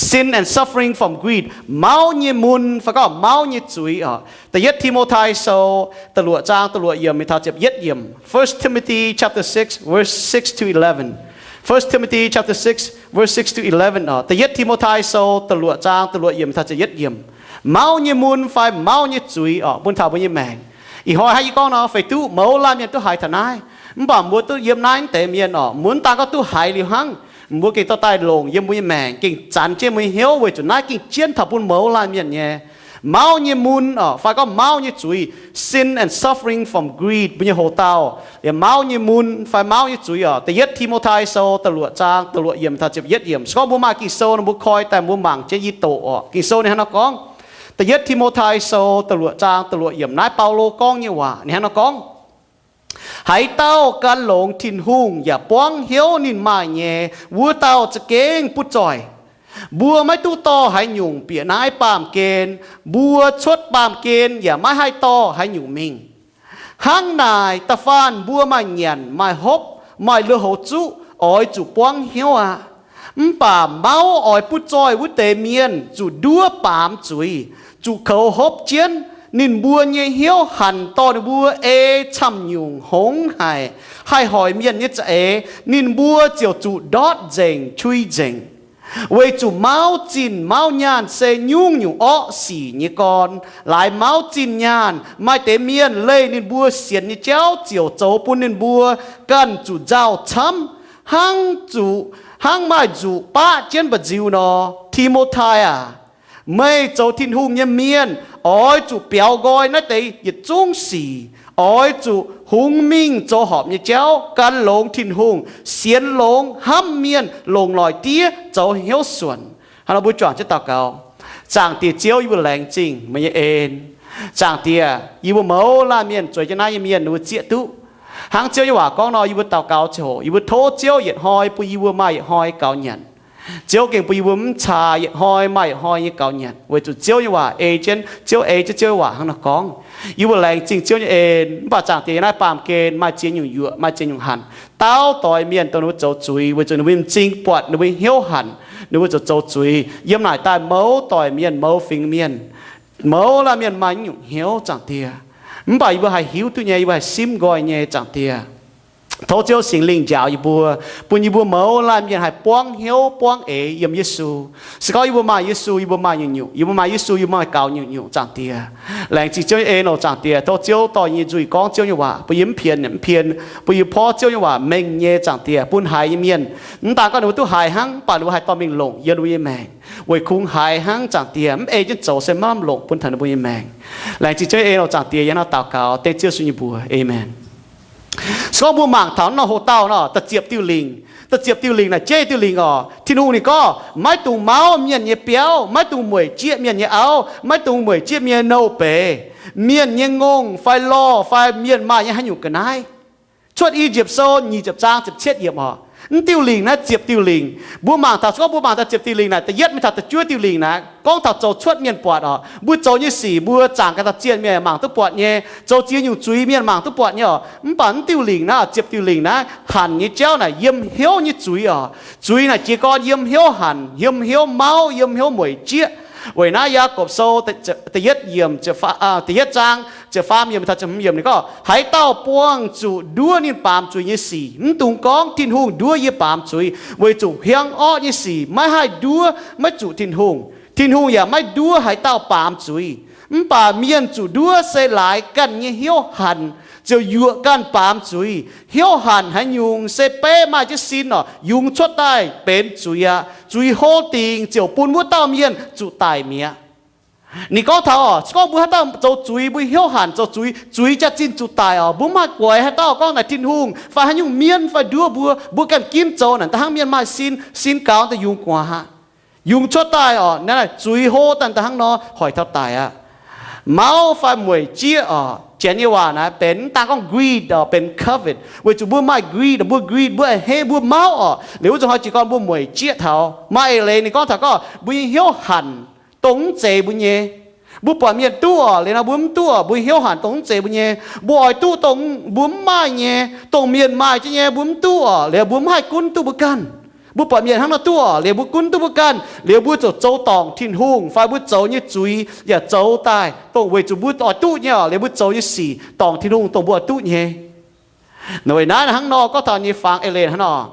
Sin and suffering from greed, mauv nyei mun fai gorngv mauv nyei zuiz oc. Da'yietv Ti^mo^tai Sou da'luoqc zaang da'luoqc yiemc mingh taux ziepc yietv yiemc. First Timothy chapter six, verse six to eleven. First Timothy chapter six, verse six to eleven oc. Da'yietv Ti^mo^tai Sou da'luoqc zaang da'luoqc yiemc mingh taux ziepc yietv yiemc. Mauv nyei mun fai mauv nyei zuiz oc, bun taux mbuo nyei maengc. Ih hnoi hnangv yie gorngv nor, feix duqv mouz laanh mienh duqv haiz taux naaiv, mv baac mbuo duqv yiem naaiv deix mienh oc, mbuo mv daan gorngv duqv haiz liuz hnangv, mbuo gengh dorh daaih longc yiem mbuo nyei maengc, gengh zanc jienv mbuo nyei hnyouv weic zuqc naaiv gengh jienv taux bun mouz laanh mienh nyei mauv nyei mun oc, fai gorngv mauv nyei zuiz, sin and suffering from greed, mbuo nyei houx dauh, yaac mauv nyei mun fai mauv nyei zuiz oc. Da'yietv Ti^mo^tai Sou da'luoqc zaang da'luoqc yiemc taux ziepc yietv yiemc. Se gorngv mbuo maaih Ging-Sou nor, mbuo koi daaih mbuo mangc jienv yie doqc oc. Ging-Sou ninh hnangv nor gorngv, Da'yietv Ti^mo^tai Sou da'luoqc zaang da'luoqc yiemc, naaiv Baulo gorngv nyei waac. Ninh hnangv nor gorngv, Haaix dauh gan longx Tin-Hungh yaac buangv hnyouv ninh maaih nyei, wuov dauh za'gengh butv zoih. Mbuo maiv duqv dorh haaix nyungc bieqc naaiv baamh gen. Mbuo cuotv baamh gen yaac maiv haih dorh haaix nyungc mingh. Hnangv naaic, da'faanh mbuo maaih nyanc maaih hopv, maaih lui-houx zuqv, oix zuqc buangv hnyouv aqv. Mv baac mauv oix butv zoih wuov deix mienh zuqc nduov baamz zuiz, zuqc koux hopv jienv. Ninh mbuo nyei hnyouv hanc dorh ninh mbuo ei camv-nyungc hngongx haic, haih hoic mienh nyei za'eix. Ninh mbuo ziouc zuqc ndortv nzengc, qui nzengc. Weic zuqc mauv zinh mauv nyaanh se nyungc-nyungc orqv sic nyei gorn. Laaix mauv zinh nyaanh, maaih deix mienh leih ninh mbuo sienx nyei jauv ziouc zoux bun ninh mbuo ganh zuqc nzauh camv, hnangv zuqc, hnangv maaih nzuqc baqv jienv mba'nziu nor. Ti^mo^tai aac, meih zoux Tin-Hungh nyei mienh, oix zuqc biaux nqoi naaiv deix yietc zungv sic. Oix zuqc hungx mingh zoux horpc nyei jauv, gan longx Tin-Hungh, sienx longx, hnamv mienh, longc noic diev, zoux hnyouv suonc. Hnangv nor mbuo juangc jienv daux gaux. Zaangc Diex Ziouv, yie mbuo laengz zingh meih nyei en. Zaangc Diex, yie mbuo mouz laanh mienh zueiz jienv naaiv nyei mienh ninh mbuo zieqv duqv. Hnangv Ziouv nyei waac gorngv nor, yie mbuo daux gaux ziangh hoc, yie mbuo tov Ziouv yietc hnoi bun yie mbuo maaih yietc hnoi gaux nyanc. Ziouv gengh bun yie mbuo mv caa yietc hnoi maaih yietc hnoi nyei gaux nyanc, weic zuqc Ziouv nyei waac ei jienv, Ziouv ei jienv Ziouv nyei waac hnangv nor gorngv. Yie mbuo laengz zingh Ziouv nyei en. Mv baac Zaangc Diex, naaiv baamh gen maaih ziex nyungc yuoqc, maaih ziex nyungc hanc. Daauv doix mienh dongh ninh mbuo zoux zuiz weic zuqc ninh mbuo m'zing buatc ninh mbuo hnyouv hanc, ninh mbuo ziouc zoux zuiz. Yiem naaic daaih mouz doic mienh, mouz fingx mienh, mouz laanh mienh maaih nyungc hnyouv, Zaangc Diex. Mv baac yie mbuo haih hiuv duqv nyei, yie mbuo haih simv nqoi nyei, Zaangc Diex. Tov Ziouv Singx Lingh njaaux yie mbuo, bun yie mbuo mouz laanh mienh haih buangv hnyouv buangv eix yiem Yesu. Se gorngv yie mbuo maaih Yesu, yie mbuo maaih nyungc-nyungc. Yie mbuo maaih Yesu, yie mbuo maaih gaux nyungc-nyungc, Zaangc Diex. Laengz zingh Ziouv nyei en oc, Zaangc Diex. Tov Ziouv dorh yie nyei nzuih gorngv Ziouv nyei waac, bun yie mv pienx, mv pienx, bun yie porv Ziouv nyei waac mengh nyei, Zaangc Diex, bun haiz nyei mienh, mv daan gorngv ninh mbuo duqv haiz hnangv, mv baac ninh mbuo haih dorh mingh longc yiem ninh mbuo nyei maengc, weic kungx haiz hnangv, Zaangc Diex, mv ei jienv zoux se maiv lamh longc bun taux ninh mbuo nyei maengc. Laengz zingh Ziouv nyei en oc, Zaangc Diex. Yie hnangv naaiv daux gaux dengv Ziouv Yesu nyei mbuox. Aamen. Se gorngv mbuo mangc taux naaiv norm hoc-dauh nor, da'ziepc diuh lingc, da'ziepc diuh lingc naaic jeiv diuh lingc oc. Tin-Hungh ninh gorngv, maiv dungx mauv mienh nyei biauv, maiv dungx mueic jieqv mienh nyei auv, maiv dungx mueic jieqv mienh nyei nouh beiz, mienh nyei ngongh fai lorh fai mienh maaih nyei haaix nyungc ga'naaiv. Cuotv I^yipv Sou nyic ziepc zaang ziepc cietv yiemc oc. Mv diuh lingc naaiv ziepc diuh lingc. Mbuo mangc taux, se gorngv mbuo mangc taux ziepc diuh lingc naaic, da'yietv mingh taux da'juov diuh lingc naaic, gorngv taux zoux cuotv mienh buatc oc. Mbuo zoux nyei sic mbuo zaangc ganh taux zienh mienh mangc duqv buatc nyei, zoux ziex nyungc zuiz mienh mangc duqv buatc nyei oc. Mv baac mv diuh lingc naaiv, ziepc diuh lingc naaiv, hanc nyei jauv naaic yiem hnyouv nyei zuiz oc. Zuiz naaic jiez gorn yiem hnyouv hanc, yiem hnyouv mauv, yiem hnyouv mueic jieqv. Weic naaiv Yaagorpc Sou da'yietv yiemc, da'yietv zaang ziepc faam yiemc taux ziepc hmz yiemc ninh gorngv, haaix dauh buangh zuqc nduov ninh baamz zuiz nyei sic, mv dungx gorngv, Tin-Hungh nduov yie baamz zuiz, weic zuqc hiaang orqv nyei sic maiv haih nduov maiv zuqc Tin-Hungh. Tin-Hungh yaac maiv nduov haaix dauh baamz zuiz. Mv baac mienh zuqc nduov se laaix ganh nyei hnyouv hanc ziouc yuoqc ganh baamz zuiz. Hnyouv hanc haaix nyungc se beiv maaih jienv sin oc, yungz cuotv daaih benx zuiz aqv. Zuiz hlo dingc ziouc bun wuov dauh mienh zuqc daic mi'aqv. Ninh gorngv taux oc, se gorngv mbuo haaix dauh zoux zuiz, mbuo hnyouv hanc zoux zuiz, zuiz jaax-zinh zuqc daic oc. Mbuo mv maaih guaix haaix dauh gorngv naaic Tin-Hungh fai haaix nyungc mienh fai nduov mbuo. Mbuo ganh ginv zoux naaic da'hnangv mienh maaih sin, sin gaux daaih yungz gu'nguaaz aqv. Yungz cuotv daaih oc, naaiv zuiz hlo daaih da'hnangv nor, hoic taux daic aqv. Mauv fai mueic jieqv oc, Janx nyei waac naaiv benx mv daan gorngv greed oc, benx covet. Weic zuqc mbuo maaih greed, mbuo greed, mbuo a'hneiv, mbuo mauv oc. Liuz wuov nzunc hnoi jiez gorn mbuo mueic jieqv taux. Maaih eix leiz ninh gorngv taux gorngv mbuo nyei hnyouv hanc, dongh mv zeiz mbuo nyei. Mbuo buatc mienh duqv oc, liuz nor mbuo mv duqv oc, mbuo nyei hnyouv hanc dongh mv zeiz mbuo nyei. Mbuo oix duqv dongh mbuo mv maaih nyei, dongh mienh maaih jienv nyei mbuo mv duqv oc, liuz mbuo mv haih gunv duqv mbuo ganh. Mbuo buatc mienh hnangv nor duqv oc, liuz mbuo gunv duqv mbuo ganh, liuz mbuo ziouc zoux dorngc Tin-Hungh fai mbuo zoux nyei zuiz yaac zoux daaih dongh weic zuqc mbuo oix duqv nyei oc, liuz mbuo zoux nyei sic dorngc Tin-Hungh dongh mbuo oix duqv nyei. Weic naaiv hnangv nor gorngv taux nyei fangx eix leiz hnangv nor,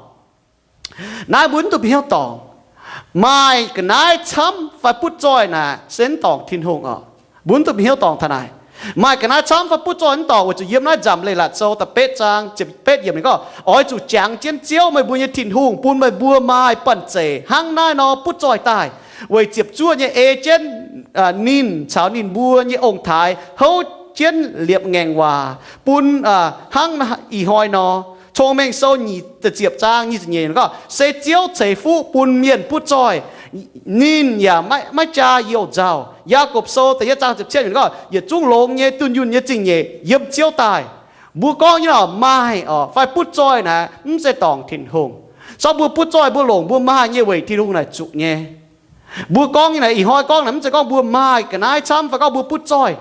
naaiv mbuo mv duqv bienh hnyouv dorngc. Maaih ga'naaiv camv fai butv zoih naaic se mv dorngc Tin-Hungh oc. Mbuo mv duqv bienh hnyouv dorngc taux naaic. Maaih ga'naaiv camv fai butv zoih mv dorngc weic zuqc yiem naaiv Nzamc Leiz-Latc Sou da'betv zaang ziepc betv yiemc ninh gorngv, oix zuqc jangx jienv Ziouv meih mbuo nyei Tin-Hungh bun meih mbuo maaih banh zeic hnangv naaiv nor butv zoih daaih, weic ziepc zuoqv nyei ei jienv ninh caux ninh mbuo nyei ong-taaix, houv jienv liepc ngaengc waac bun hnangv ih hnoi nor. Cong-Mengh Sou nyic ziepc zaang nyic ziepc nyeic gorngv, se Ziouv ceix fuqv bun mienh butv zoih, ninh yaac maiv jaa youh nzauh. Yaagorpc Sou da'yietv zaang ziepc cietv gorngv, yietc zungv longx nyei, dunh yunh nyei zingh nyeic yiem Ziouv daaih. Mbuo gorngv nyei nor maaih oc fai butv zoih naaic mv zeiz dorngc Tin-Hungh. Sorng mbuo butv zoih mbuo longc mbuo maaih nyei weic Tin-Hungh naaic zuqc nyei. Mbuo gorngv nyei naaic, ih hnoi gorngv naaic mv zeiz gorngv mbuo maaih ga'naaiv camv fai gorngv mbuo butv zoih.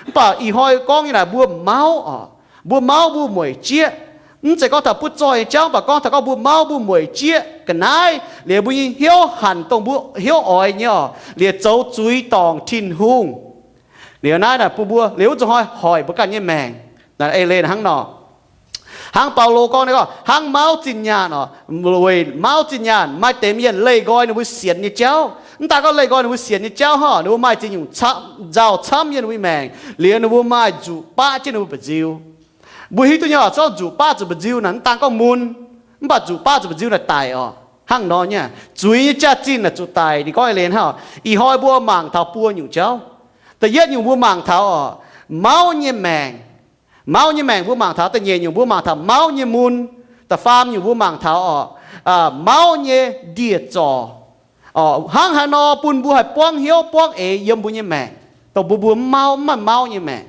Mv baac ih hnoi gorngv nyei naaic mbuo mauv oc. Mbuo mauv mbuo mueic jieqv. Mv zeiz gorngv taux butv zoih nyei jauv, mv baac gorngv taux gorngv mbuo mauv mbuo mueic jieqv ga'naaiv, liuz mbuo nyei hnyouv hanc dongh mbuo hnyouv oix nyei oc, liuz zoux zuiz dorngc Tin-Hungh. Liuz naaiv naaic bun mbuo liuz wuov zuqc hnoi hoic mbuo ganh nyei maengc. Naaiv eix leiz hnangv nor, hnangv Baulo gorngv nyei gorngv, hnangv mauv zinh nyaanh oc, weic mauv zinh nyaanh maaih deix mienh leih nqoi ninh mbuo sienx nyei jauv. Mv daaih gorngv leih nqoi ninh mbuo sienx nyei jauv hnangv, ninh mbuo maaih ziex nyungc nzauh camv yiem ninh mbuo maengc, liuz ninh mbuo maaih nzuqc baqv jienv ninh mbuo mba'nziu. Mbuo hiuv duqv nyei oc, zorqv nzuqc baqv zuqc mba'nziu naaic mv daan gorngv mun, mv baac nzuqc baqv zuqc mba'nziu naaic daic oc. Hnangv nor nyei, zuiz nyei jaax-zinh naaic zuqc daic. Ninh gorngv eix leiz hnangv, ih hnoi mbuo mangc taux buo nyungc jauv. Da'yietv nyungc mbuo mangc taux oc, mauv nyei maengc. Mauv nyei maengc mbuo mangc taux. Da'nyeic nyungc mbuo mangc taux mauv nyei mun. Da'faam nyungc mbuo mangc taux oc, mauv nyei ndie-zorc. Hnangv haaix nor bun mbuo haih buangv hnyouv buangv eix yiem mbuo nyei maengc, dongh mbuo mbuo mv mauv, mv maaih mauv nyei maengc.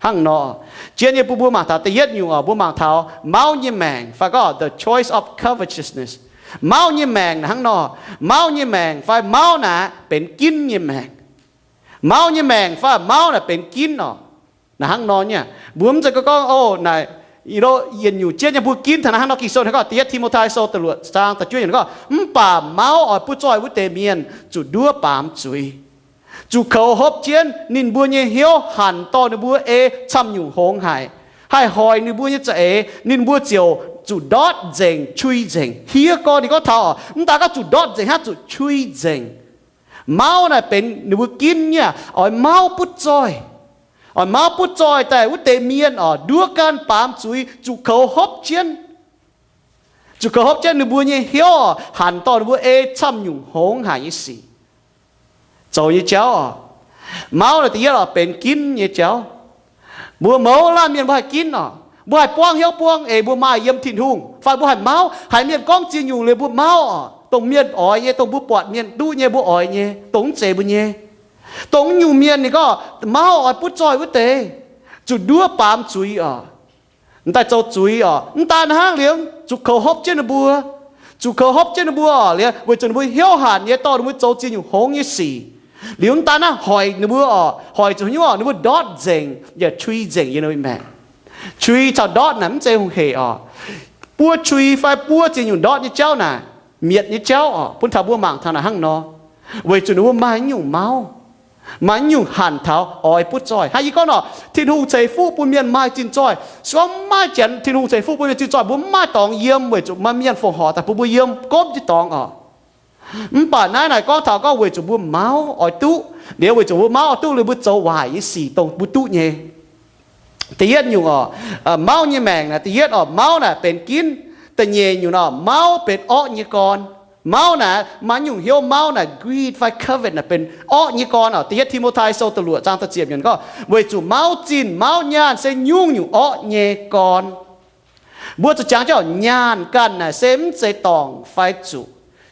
Hnangv nor, zien nyei bun mbuo mangc taux da'yietv nyungc oc, mbuo mangc taux mauv nyei maengc fai gorngv the choice of covetousness. Mauv nyei maengc naaic hnangv nor, mauv nyei maengc fai mauv naaic benx ginv nyei maengc. Mauv nyei maengc fai mauv naaic benx ginv oc. Naaic hnangv nor nyei, mbuo mv zeiz gorngv, o, naaic, yietc nyungc zien nyei mbuo ginv taux naaiv hnangv nor. Ging-Sou hnangv gorngv, Da'yietv Ti^mo^tai Sou da'luoqc zaang da'juov yiemc gorngv, mv baac mauv oix butv zoih wuov deix mienh zuqc nduov baamz zuiz, zuqc koux hopv jienv ninh mbuo nyei hnyouv hanc dorh ninh mbuo ei camv nyungc hngongx haic, haih hoic ninh mbuo nyei za'eix, ninh mbuo ziouc zuqc ndortv nzengc, qui nzengc. Hiuv gorn ninh gorngv taux oc, mv daaih gorngv zuqc ndortv nzengc hnangv, zuqc qui nzengc. Mauv naaic benx ninh mbuo ginv nyei, oix mauv butv zoih. Oix mauv butv zoih daaih wuov deix mienh oc, nduov ganh baamz zuiz, zuqc koux hopv jienv, zuqc koux hopv jienv ninh mbuo nyei hnyouv oc, hanc dorh ninh mbuo ei camv nyungc hngongx haic nyei sic zoux nyei jauv oc. Mauv naaic da'yietv oc, benx ginv nyei jauv. Mbuo mouz laanh mienh mbuo haih ginv oc. Mbuo haih buangv hnyouv buangv eix mbuo maaih yiem Tin-Hungh, fai mbuo haih mauv. Haiz mienh gorngv ziex nyungc liuz mbuo mauv oc, dongh mienh oix nyei, dongh mbuo buatc mienh duqv nyei mbuo oix nyei, dongh mv zeiz mbuo nyei. Dongh nyungc mienh ninh gorngv mauv oix butv zoih wuov deix, zuqc nduov baamz zuiz oc, daaih zoux zuiz oc. Mv daan hnangv, liuz zuqc koux hopv jienv ninh mbuo, zuqc koux hopv jienv ninh mbuo oc, liuz weic zuqc ninh mbuo hnyouv hanc nyei dorh ninh mbuo zoux ziex nyungc hngongx nyei sic. Liuz mv daan hnangv, hoic ninh mbuo oc, hoic zuqc hnyouv oc, ninh mbuo ndortv nzengc yaac qui nzengc yiem ninh mbuo maengc. Qui caux ndortv naaic mv zeiz hungh hec oc. Buo qui fai buo ziex nyungc ndortv nyei jauv naaic, mietc nyei jauv oc, bun taux mbuo mangc taux naaic hnangv nor, weic zuqc ninh mbuo maaih nyungc mauv, maaih nyungc hanc taux oix butv zoih. Hnangv yie gorngv nor, Tin-Hungh ceix fuqv bun mienh maaih zinh zoih. Se gorngv mv maaih Janx, Tin-Hungh ceix fuqv bun mienh zinh zoih, mbuo mv maaih dorngx yiem weic zuqc maaih mienh fongc horc daaih bun mbuo yiem gomv nyei dorngx oc. Mv baac naaiv naaic gorngv taux gorngv weic zuqc mbuo mauv oix duqv, liuz weic zuqc mbuo mauv oix duqv liuz mbuo zoux waaic nyei sic dongh mbuo duqv nyei. Da'yietv nyungc oc, mauv nyei maengc naaic, da'yietv oc, mauv naaic benx ginv. Da'nyeic nyungc oc, mauv benx orqv nyei gorn. Mauv naaic maaih nyungc hnyouv mauv naaic, greed fai covet naaic benx orqv nyei gorn oc. Da'yietv Ti^mo^tai Sou da'luoqc zaang da'ziepc yiemc gorngv, weic zuqc mauv zinh mauv nyaanh se nyungc-nyungc orqv nyei gorn. Mbuo zuqc jangx jienv oc, nyaanh ganh naaic se mv zeiz dorngc fai zuqc.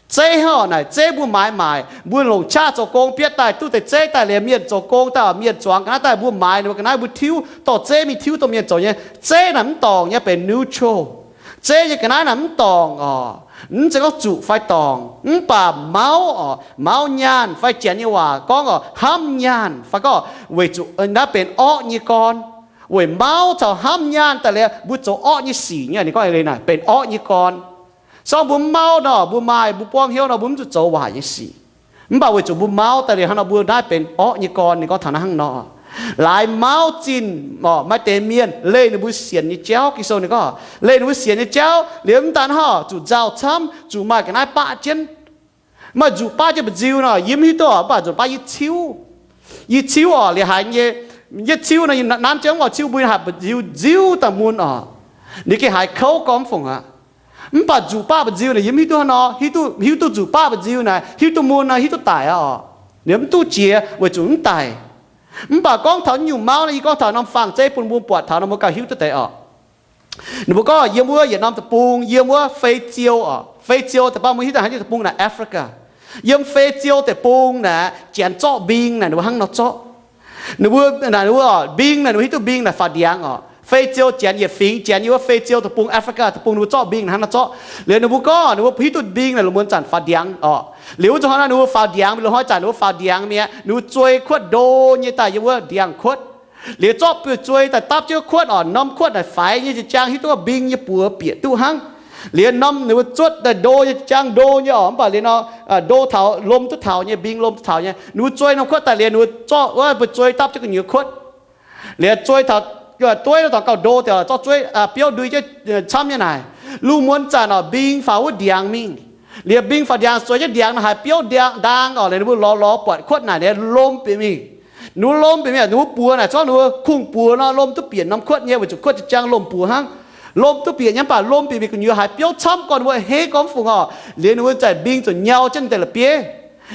Zeiv hnangv oc, naaic zeiv mbuo maaiz maaic, mbuo longc qaqv zoux gong bietv daaih duqv deix zeiv daaih, liemh mienh zoux gong daaih oc, mienh zuangx ga'naaiv daaih mbuo maaiz ninh mbuo ga'naaiv, mbuo tiuv dorh zeiv mingh tiuv dongh mienh zoux nyei. Zeiv naaic mv dorngc nyei, benx neutral. Zeiv nyei ga'naaiv naaic mv dorngc oc. Mv zeiz gorngv zuqc fai dorngc, mv baac mauv oc, mauv nyaanh fai Janx nyei waac gorngv oc, hnamv nyaanh fai gorngv weic zuqc naaiv benx orqv nyei gorn. Weic mauv caux hnamv nyaanh daaih liuz mbuo zoux orqv nyei sic nyei. Ninh gorngv eix leiz naaic benx orqv nyei gorn. Sorng mbuo mv mauv nor, mbuo maaih mbuo buangv hnyouv nor, mbuo mv zuqc zoux waaic nyei sic. Mv baac weic zuqc mbuo mauv daaih liuz hnangv nor, mbuo naaiv benx orqv nyei gorn. Ninh gorngv taux naaiv hnangv nor, laaix mauv zinh orqc, maaih deix mienh leih ninh mbuo sienx nyei jauv. Ging-Sou ninh gorngv leih ninh mbuo sienx nyei jauv liuz mv daan hnangv, zuqc nzauh camv, zuqc maaih ga'naaiv baqv jienv, maaih nzuqc baqv jienv mba'nziu nor, yie mv hiuv duqv, mv baac nzuqc baqv yie ciuv, yie ciuv orqc, liuz haiz nyei, yie ciuv nor, nanv jienv mv oix ciuv mbuo, haiz mba'nziu nziuv daaih mun orqc. Liuz gengh haiz kouv gormx fungc aqv. Mv baac nzuqc baqv mba'nziu naaic yie mv hiuv duqv hnangv nor, hiuv duqv, hiuv duqv nzuqc baqv mba'nziu naaic, hiuv duqv mun nor, hiuv duqv daic aqv orqc. Liuz mv duqv jiex weic zuqc mv daic. Mv baac gorngv taux nyungc mauv naaiv, yie gorngv taux norm fangx zeiv bun mbuo buatc taux nor, mbuo gauh hiuv duqv deix orqc. Ninh mbuo gorngv yiem wuov yietc norm deic-bung, yiem wuov Fei Ziou orqc. Fei Ziou deix baav mbuo hiuv duqv haaix nyungc deic-bung naaic, Africa. Yiem Fei Ziou deic-bung naaic, janx zorqv mbing naaic ninh mbuo hnangv nor zorqv. Ninh mbuo naaic, ninh mbuo mbing naaic, ninh mbuo hiuv duqv mbing naaic faaux ndiangx orqc. Fei Ziou janx yietc fingx janx yiem wuov Fei Ziou deic-bung, Africa deic-bung, ninh mbuo zorqv mbing naaic hnangv nor zorqv. Liuz ninh mbuo gorngv ninh mbuo hiuv duqv mbing naaic lungh muonz zanc faaux ndiangx orqc. Liuz wuov zuqc hnoi naaic ninh mbuo faaux ndiangx, lungh hnoi zanc ninh mbuo faaux ndiangx mi'aqv, ninh mbuo zuei kuotv ndo nyei daaih yiem wuov ndiangx-kuotv. Liuz zorqv buoz-zuei daaih dapv jienv kuotv orqc. Norm kuotv naaic faix nyei jiex jaang hiuv duqv mbing nyei buoz bieqc duqv hnangv. Liuz norm ninh mbuo zuotv daaih ndo nyei jiex jaang ndo nyei orqc. Mv baac liuz nor, ndo taux lom duqv taux nyei, mbing lom duqv taux nyei. Ninh mbuo zuei norm kuotv daaih liuz ninh mbuo zorqv wuov buoz-zuei dapv jienv gu'nyuoz kuotv. Liuz zuei taux, dueiv nor taux gauh ndo deix, zorqv zueiv biouv ndui jienv camv nyei naaic. Lungh muonz zanc orqc, mbing faaux wuov ndiangx mingh. Liuz mbing faaux ndiangx zueiz jienv ndiangx nor haiz biouv ndaang orqc. Liuz ninh mbuo lorz lorz buatc kuotv naaic liuz lom bieqc mingh. Ninh mbuo lom bieqc mingh, ninh mbuo buoz naaic, zorqv ninh mbuo kungx buoz nor, lom duqv bieqc norm kuotv nyei, weic zuqc kuotv jiex jaang lomh buoz hnangv. Lom duqv bieqc nyei mv baac lomh bieqc mingh gu'nyuoz haiz biouv camv gorn, ninh mbuo hei gormx fungc orqc. Liuz ninh mbuo zanc mbing ziouc nyau jienv deix la'bieiv.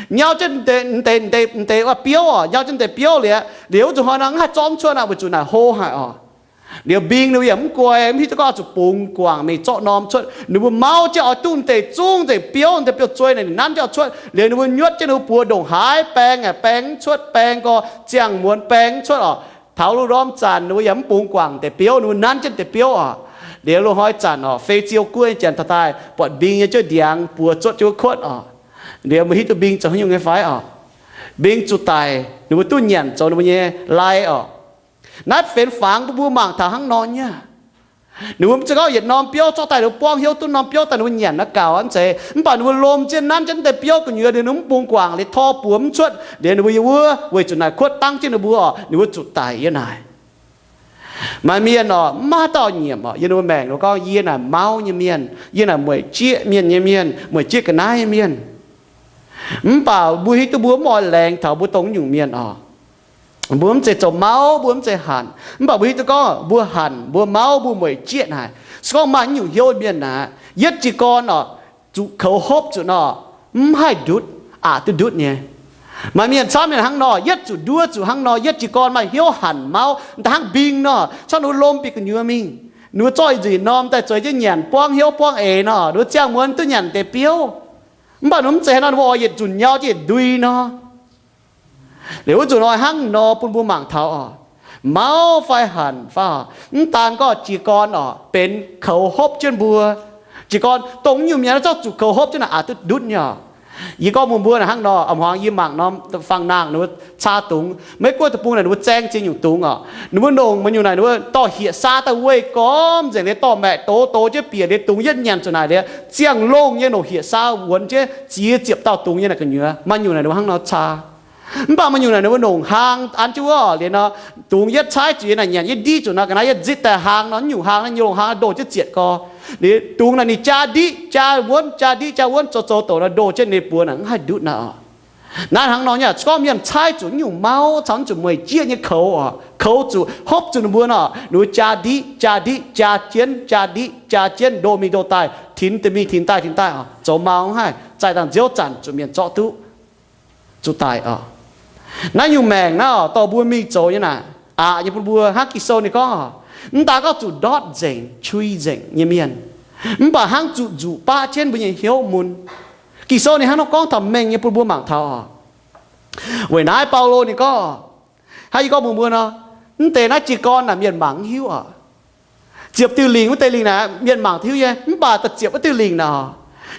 Nyau jienv deix, deix biouv orqc, nyau jienv deix biouv liuz, liuz wuov zuqc hnoi nor mv haih zorqv cuotv aqv, weic zuqc naaic hlo haic orqc. Liuz mbing ninh mbuo yaac mv guai, mv hiuv duqv gorngv zuqc bungx guangc mingh zorqv norm cuotv. Ninh mbuo mauv jienv oix duqv deix zungv nzengc biouv, deix biouv-zuei naaic ninh nanv jienv oix cuotv. Liuz ninh mbuo nyuotv jienv ninh mbuo buoz ndongc haaix baeng aeqv, baeng mv cuotv, baeng gorx ziangh muonz baeng mv cuotv orqc. Taux lungh ndorm zanc ninh mbuo yaac mv bungx guangc deix biouv, ninh mbuo nanv jienv deix biouv orqc. Liuz lungh hnoi zanc orqc, Fei Ziou guoqv nyei janx taux daaih buatc mbing nyei jienv ndiangx buoz zuotv jienv wuov kuotv orqc. Liuz meih hiuv duqv mbing zoux haaix nyungc nyei fai orqc? Mbing zuqc daic, ninh mbuo duqv nyanc zoux ninh mbuo nyei lai orqc. Naaiv benx fangx bun mbuo mangc taux hnangv nor nyei aqv. Ninh mbuo mv zeiz gorngv yietc norm biouv zorqv daaih, ninh mbuo buangv hnyouv duqv norm biouv daaih, ninh mbuo nyanc naaiv gaux aqv, mv zeiz. Mv baac ninh mbuo lomh jienv nanv jienv deix biouv gu'nyuoz, ninh mbuo mv bungx guangc liuz tor buoz mv cuotv, liuz ninh mbuo yiem wuov weic zuqc naaic kuotv dangv jienv ninh mbuo orqc, ninh mbuo zuqc daic yiem naaic. Maaih mienh orqc, mv maaih dauh nyiemc orqc, yiem ninh mbuo maengc ninh mbuo gorngv, yie naaic mauv nyei mienh, yie naaic mueic jieqv mienh nyei mienh, mueic jieqv ga'naaiv nyei mienh. Mv baac mbuo hiuv duqv mbuo mv oix laengz taux mbuo dongh nyungc mienh orqc. Mbuo mv zeiz zoux mauv, mbuo mv zeiz hanc, mv baac mbuo hiuv duqv gorngv mbuo hanc, mbuo mauv, mbuo mueic jieqv naaic, se gorngv maaih nyungc hnyouv mienh naaic, yietv jiez gorn orqc, zuqc koux hopv zuqc nor, mv haih ndutv, aqc duqv ndutv nyei. Maaih mienh camv mienh hnangv nor, yietv zuqc nduov zuqc hnangv nor, yietv jiez gorn maaih hnyouv hanc mauv, da'hnangv mbing nor, camv ninh mbuo lomh bieqc gu'nyuoz mingh, ninh mbuo zorqv nzuih norm daaih zueiz jienv nyanc buangv hnyouv buangv eix nor, ninh mbuo ziangh muonz duqv nyanc deix biouv. Mv baac ninh mbuo mv zeiz haaix nor, ninh mbuo oix yietc nzunc nyau jienv yietc ndui nor. Liuz wuov nzunc nor hnangv nor bun mbuo mangc taux orqc, mauv fai hanc fai orqc, mv daan gorngv jiez gorn orqc, benx koux hopv jienv mbuo. Jiez gorn dongh nyungc mienh zorqv zuqc koux hopv jienv naaic aqc duqv ndutv nyei orqc. Yie gorngv mbuox mbuo naaic hnangv nor, a'hnoi yie mangc norm fangx nangh ninh mbuo caa dungz, Meiv Guoqv deic-bung naaic ninh mbuo zaeng ziex nyungc dungz orqc. Ninh mbuo longc meih nyungc naaic ninh mbuo dorh hieh saa daaih weih gormx nzengc liuz dorh maeqc dox dox jienv bieqc liuz dungz yietv nyanc zuqc naaic liuz ziangh longh nyei longc hieh saa wuonx jienv ziex ziepc dauh dungz nyei naaic gu'nyuoz. Maaih nyungc naaic ninh mbuo hnangv nor caa. Mv baac maaih nyungc naaic ninh mbuo longc hlaang an jienv wuov liuz nor, dungz yietv caaiv zuqc yie naaic nyanc yietv ndiqv zuqc nor, ga'naaiv yietv nzitv daaih hlaang nor, nyungc hlaang naaiv nyungc hlaang nor ndoh jienv zietc gorx. Liuz dungz naaic ninh jaa ndiqv jaa wuonv, jaa ndiqv jaa wuonv, zoux zoux douc nor ndoh jienv ninh buoz naaic mv haih ndutv naaic orqc. Naaiv hnangv nor nyei, se gorngv mienh caaiv zuqc nyungc mauv caux zuqc mueic jieqv nyei koux orqc, koux zuqc hopv zuqc ninh mbuo nor, ninh mbuo jaa ndiqv jaa ndiqv jaa jienv jaa ndiqv jaa jienv ndoh mingh ndoh daaih, tinx daaih mingh tinx daaih tinx daaih orqc, zoux mauv mv haih, zaih dangh nziouv zanc zuqc mienh zorqv duqv, zuqc daic orqc. Naaiv nyungc maengc naaiv orqc, dorh mbuo mingh zoux nyei naaic, aqc nyei bun mbuo hnangv Ging-Sou ninh gorngv orqc, mv daan gorngv zuqc ndortv nzengc, qui nzengc nyei mienh, mv baac hnangv zuqc nzuqc baqv jienv mbuo nyei hnyouv mun. Ging-Sou ninh hnangv nor gorngv taux mengh nyei bun mbuo mangc taux orqc. Weic naaiv Baulo ninh gorngv, hnangv yie gorngv mbuox mbuo nor, mv deix naaiv jiez gorn naaic mienh mangc mv hiuv orqc. Ziepc diuh lingc wuov deix lingc naaic mienh mangc hiuv nyei, mv baac da'ziepc wuov diuh lingc naaic,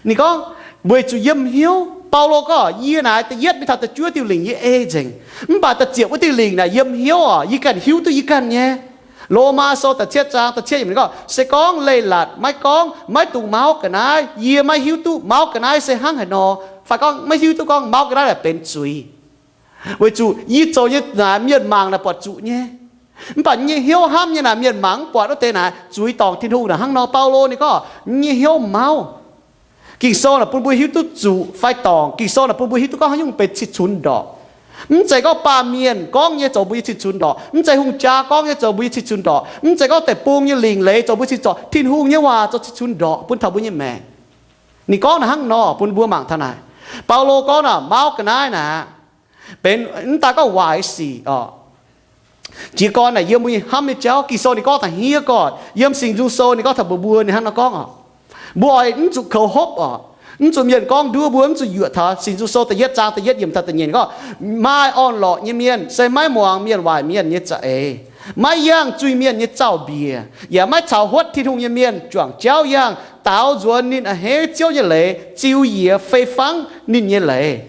ninh gorngv, weic zuqc yiem hnyouv. Baulo gorngv, yie naaic da'yietv mingh taux da'juov diuh lingc yie ei nzengc, mv baac da'ziepc wuov diuh lingc naaic yiem hnyouv orqc, yie ganh hiuv duqv yie ganh nyei. Lomaa Sou da'cietv zaang da'cietv yiemc ninh gorngv, se gorngv leiz-latc maiv gorngv, maiv dungx mauv ga'naaiv, yie maiv hiuv duqv mauv ga'naaiv se hnangv haaix nor, fai gorngv maiv hiuv duqv gorngv mauv ga'naaiv naaic benx zuiz. Weic zuqc yie zoux nyei naaic mienh mangc naaic buatc zuqc nyei. Mv baac yie nyei hnyouv hnamv nyei naaic mienh mangc mv buatc wuov deix naaic zuiz dorngc Tin-Hungh naaic hnangv nor. Baulo ninh gorngv, yie nyei hnyouv mauv. Ging-Sou naaic bun mbuo hiuv duqv zuqc fai dorngc. Ging-Sou naaic bun mbuo hiuv duqv gorngv haaix nyungc benx cih cunx ndorqc. Mv zeiz gorngv baamh mienh gorngv nyei zoux mbuo nyei cih cunx ndorqc. Mv zeiz hungh jaa gorngv nyei zoux mbuo nyei cih cunx ndorqc. Mv zeiz gorngv deic-bung nyei lingc leiz zoux mbuo cih cunx ndorqc. Tin-Hungh nyei waac zoux cih cunx ndorqc bun taux mbuo nyei maengc. Ninh gorngv naaic hnangv nor bun mbuo mangc taux naaic. Baulo gorngv naaic mauv ga'naaiv naaic benx mv daaih gorngv waaic sic oc. Jiez gorn naaic yiem mbuo nyei hnamv nyei jauv, Ging-Sou ninh gorngv taux hniev gorn, yiem Singx Nzung Sou ninh gorngv taux mbuox mbuo ninh hnangv nor gorngv oc. Mbuo oix mv zuqc koux hopv oc. Mv zuqc mienh gorngv nduov mbuo, mv zuqc yuoqc taux. Singx Nzung Sou da'yietv zaang da'yietv yiemc taux da'nyeic ninh gorngv, maaih orn-lorqc nyei mienh se maiv muangx mienh waaic mienh nyei za'eix, maiv yangh zuiz-mienh nyei zaux-mbiec, yaac maiv caux huotv Tin-Hungh nyei mienh juangc jauv yangh daaux nzuonx ninh a'hneiv Ziouv nyei leiz, ziux njiec fei fangv ninh nyei leiz.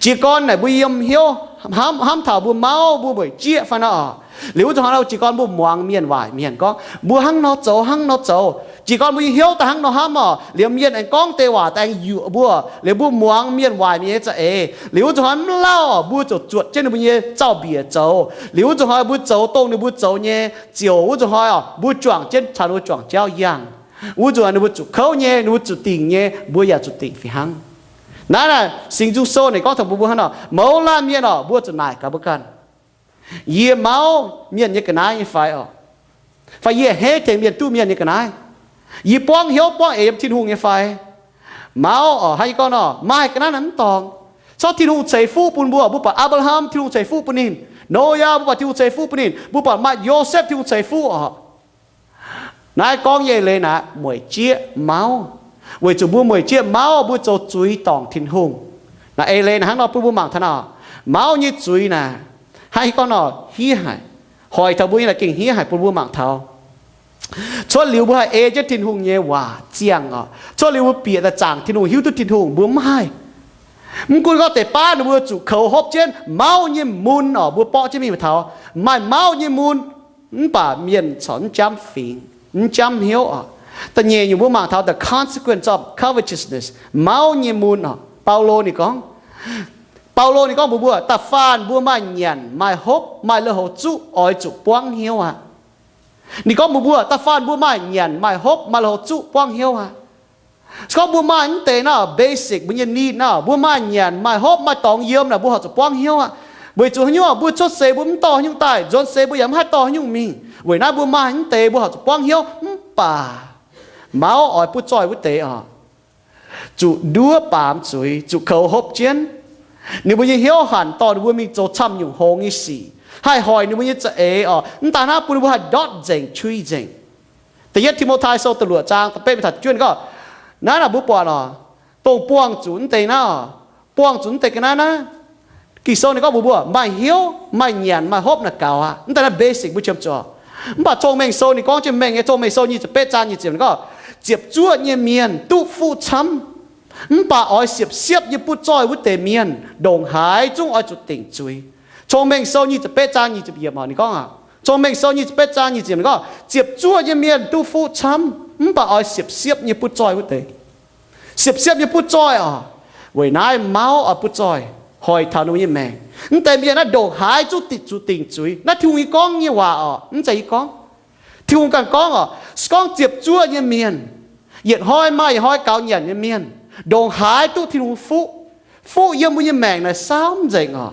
Jiez gorn naaic mbuo yiem hnyouv hnamv, hnamv taux mbuo mauv, mbuo mueic jieqv fai nor oc. Liuz wuov zuqc hnoi jiez gorn mbuo muangx mienh waaic mienh gorngv mbuo hnangv nor zoux, hnangv nor zoux. Jiez gorn mbuo nyei hnyouv daaih hnangv nor hnamv oc. Liuz mienh aengx gorngv deix waac daaih aengx yuoqc mbuo. Liuz mbuo muangx mienh waaic mienh nyei za'eix. Liuz wuov zuqc hnoi mv lauh oc, mbuo ziouc zuotc jienv ninh mbuo nyei zaux-mbiec zoux. Liuz wuov zuqc hnoi mbuo zoux dongh ninh mbuo zoux nyei, ziouc wuov zuqc hnoi oc, mbuo juangc jienv caux ninh mbuo juangc jauv yangh. Wuov zuqc ninh mbuo zuqc kouv nyei, ninh mbuo zuqc dingc nyei, mbuo yaac zuqc dingc fih hnangv. Naaiv naaic Singx Nzung Sou naaic gorngv taux mbuo mbuo hnangv nor, mouz laanh mienh oc, mbuo zuqc naaic gaax mbuo ganh, yie mauv mienh nyei ga'naaiv nyei fai oc? Fai yie a'hneiv tengx mienh duqv mienh nyei ga'naaiv? Yie buangv hnyouv buangv eix yiem Tin-Hungh nyei fai? Mauv oc. Hnangv yie gorngv nor, maaih ga'naaiv naaic mv dorngc. Corc Tin-Hungh ceix fuqv bun mbuo, mbuo buatc Apc^laa^ham Tin-Hungh ceix fuqv bun ninh, Noyaa mbuo buatc Tin-Hungh ceix fuqv bun ninh, mbuo buatc maaih Yosepv Tin-Hungh ceix fuqv oc. Naaiv gorngv nyei eix leiz naaic mueic jieqv mauv. Weic zuqc mbuo mueic jieqv mauv, mbuo zoux zuiz dorngc Tin-Hungh. Naaiv eix leiz naaic hnangv nor bun mbuo mangc taux nor, mauv nyei zuiz naaic, hnangv gorngv nor, hiev haic. Hoic taux mbuo nyei naaic gengh hiev haic bun mbuo mangc taux. Cuotv liuz mbuo haih ei jienv Tin-Hungh nyei waac ziangh oc. Cuotv liuz mbuo bieqc daaih zaangc Tin-Hungh, hiuv duqv Tin-Hungh, mbuo mv haih. Mv gunv gorngv deix baav ninh mbuo zuqc koux hopv jienv mauv nyei mun oc, mbuo borqv jienv mingh taux maaih mauv nyei mun, mv baac mienh corc mv jamv fingx, mv jamv hnyouv oc. Da'nyeic nyungc mbuo mangc taux the consequence of covetousness, mauv nyei mun oc. Baulo ninh gorngv, Baulo ninh gorngv mbuox mbuo, da'faanh mbuo maaih nyanc maaih hopv maaih lui-houx zuqv oix zuqc buangv hnyouv aqv. Ninh gorngv mbuox mbuo, da'faanh mbuo maaih nyanc maaih hopv maaih lui-houx zuqv buangv hnyouv aqv. Se gorngv mbuo maaih mv deix naaiv basic mbuo nyei need naaiv, mbuo maaih nyanc maaih hopv maaih dorngx yiem naaic, mbuo horpc zuqc buangv hnyouv aqv. Weic zuqc haaix nyungc? Mbuo cuotv seix mbuo mv dorh haaix nyungc daaih, nzuonx seix mbuo yaac mv haih dorh haaix nyungc mingh. Weic naaiv mbuo maaih mv deix mbuo horpc zuqc buangv hnyouv. Mv baac mauv oix butv zoih wuov deix oc, zuqc nduov baamz zuiz, zuqc koux hopv jienv. Ninh mbuo nyei hnyouv hanc dorh ninh mbuo mingh zoux camv nyungc hngongx nyei sic, haih hoic ninh mbuo nyei za'eix oc. Mv daaih hnangv bun ninh mbuo haih ndortv nzengc, qui nzengc. Da'yietv Ti^mo^tai Sou da'luoqc zaang da'betv mingh taux juov gorngv, naaiv naaic mbuo buatc oc, dongh buangh zuqc mv deix naaiv oc, buangh zuqc mv deix ga'naaiv naaiv, Ging-Sou ninh gorngv mbuox mbuo maaih hnyouv, maaih nyanc, maaih hopv naaic gaux aqv. Mv daaih naaiv basic mbuo qiemx zuqc. Mv baac Cong-Mengh Sou ninh gorngv jienv mengh nyei, Cong-Mengh Sou nyic ziepc betv zaang nyic ziepc ninh gorngv, ziepc zuoqv nyei mienh duqv fuqv camv, mv baac oix siepv-siepv nyei butv zoih wuov deix mienh ndongc haaix zungv oix zuqc dingc zuiz. Cong-Mengh Sou nyic ziepc betv zaang nyic ziepc yiemc oc, ninh gorngv aqv, Cong-Mengh Sou nyic ziepc betv zaang nyic ziepc yiemc ninh gorngv, ziepc zuoqv nyei mienh duqv fuqv camv, mv baac oix siepv-siepv nyei butv zoih wuov deix. Siepv-siepv nyei butv zoih oc. Weic naaiv mauv oix butv zoih, hoic taux ninh mbuo nyei maengc. Mv deix mienh naaiv ndongc haaix zungv zuqc dingc zuiz. Naaiv Tin-Hungh nyei gorngv nyei waac oc, mv zeiz yie gorngv. Tin-Hungh ganh gorngv oc, se gorngv ziepc zuoqv nyei mienh, yietc hnoi maaih yietc hnoi gaux nyanc nyei mienh, ndongc haaix duqv Tin-Hungh fuqv. Fuqv yiem mbuo nyei maengc naaic saamv nzengc oc.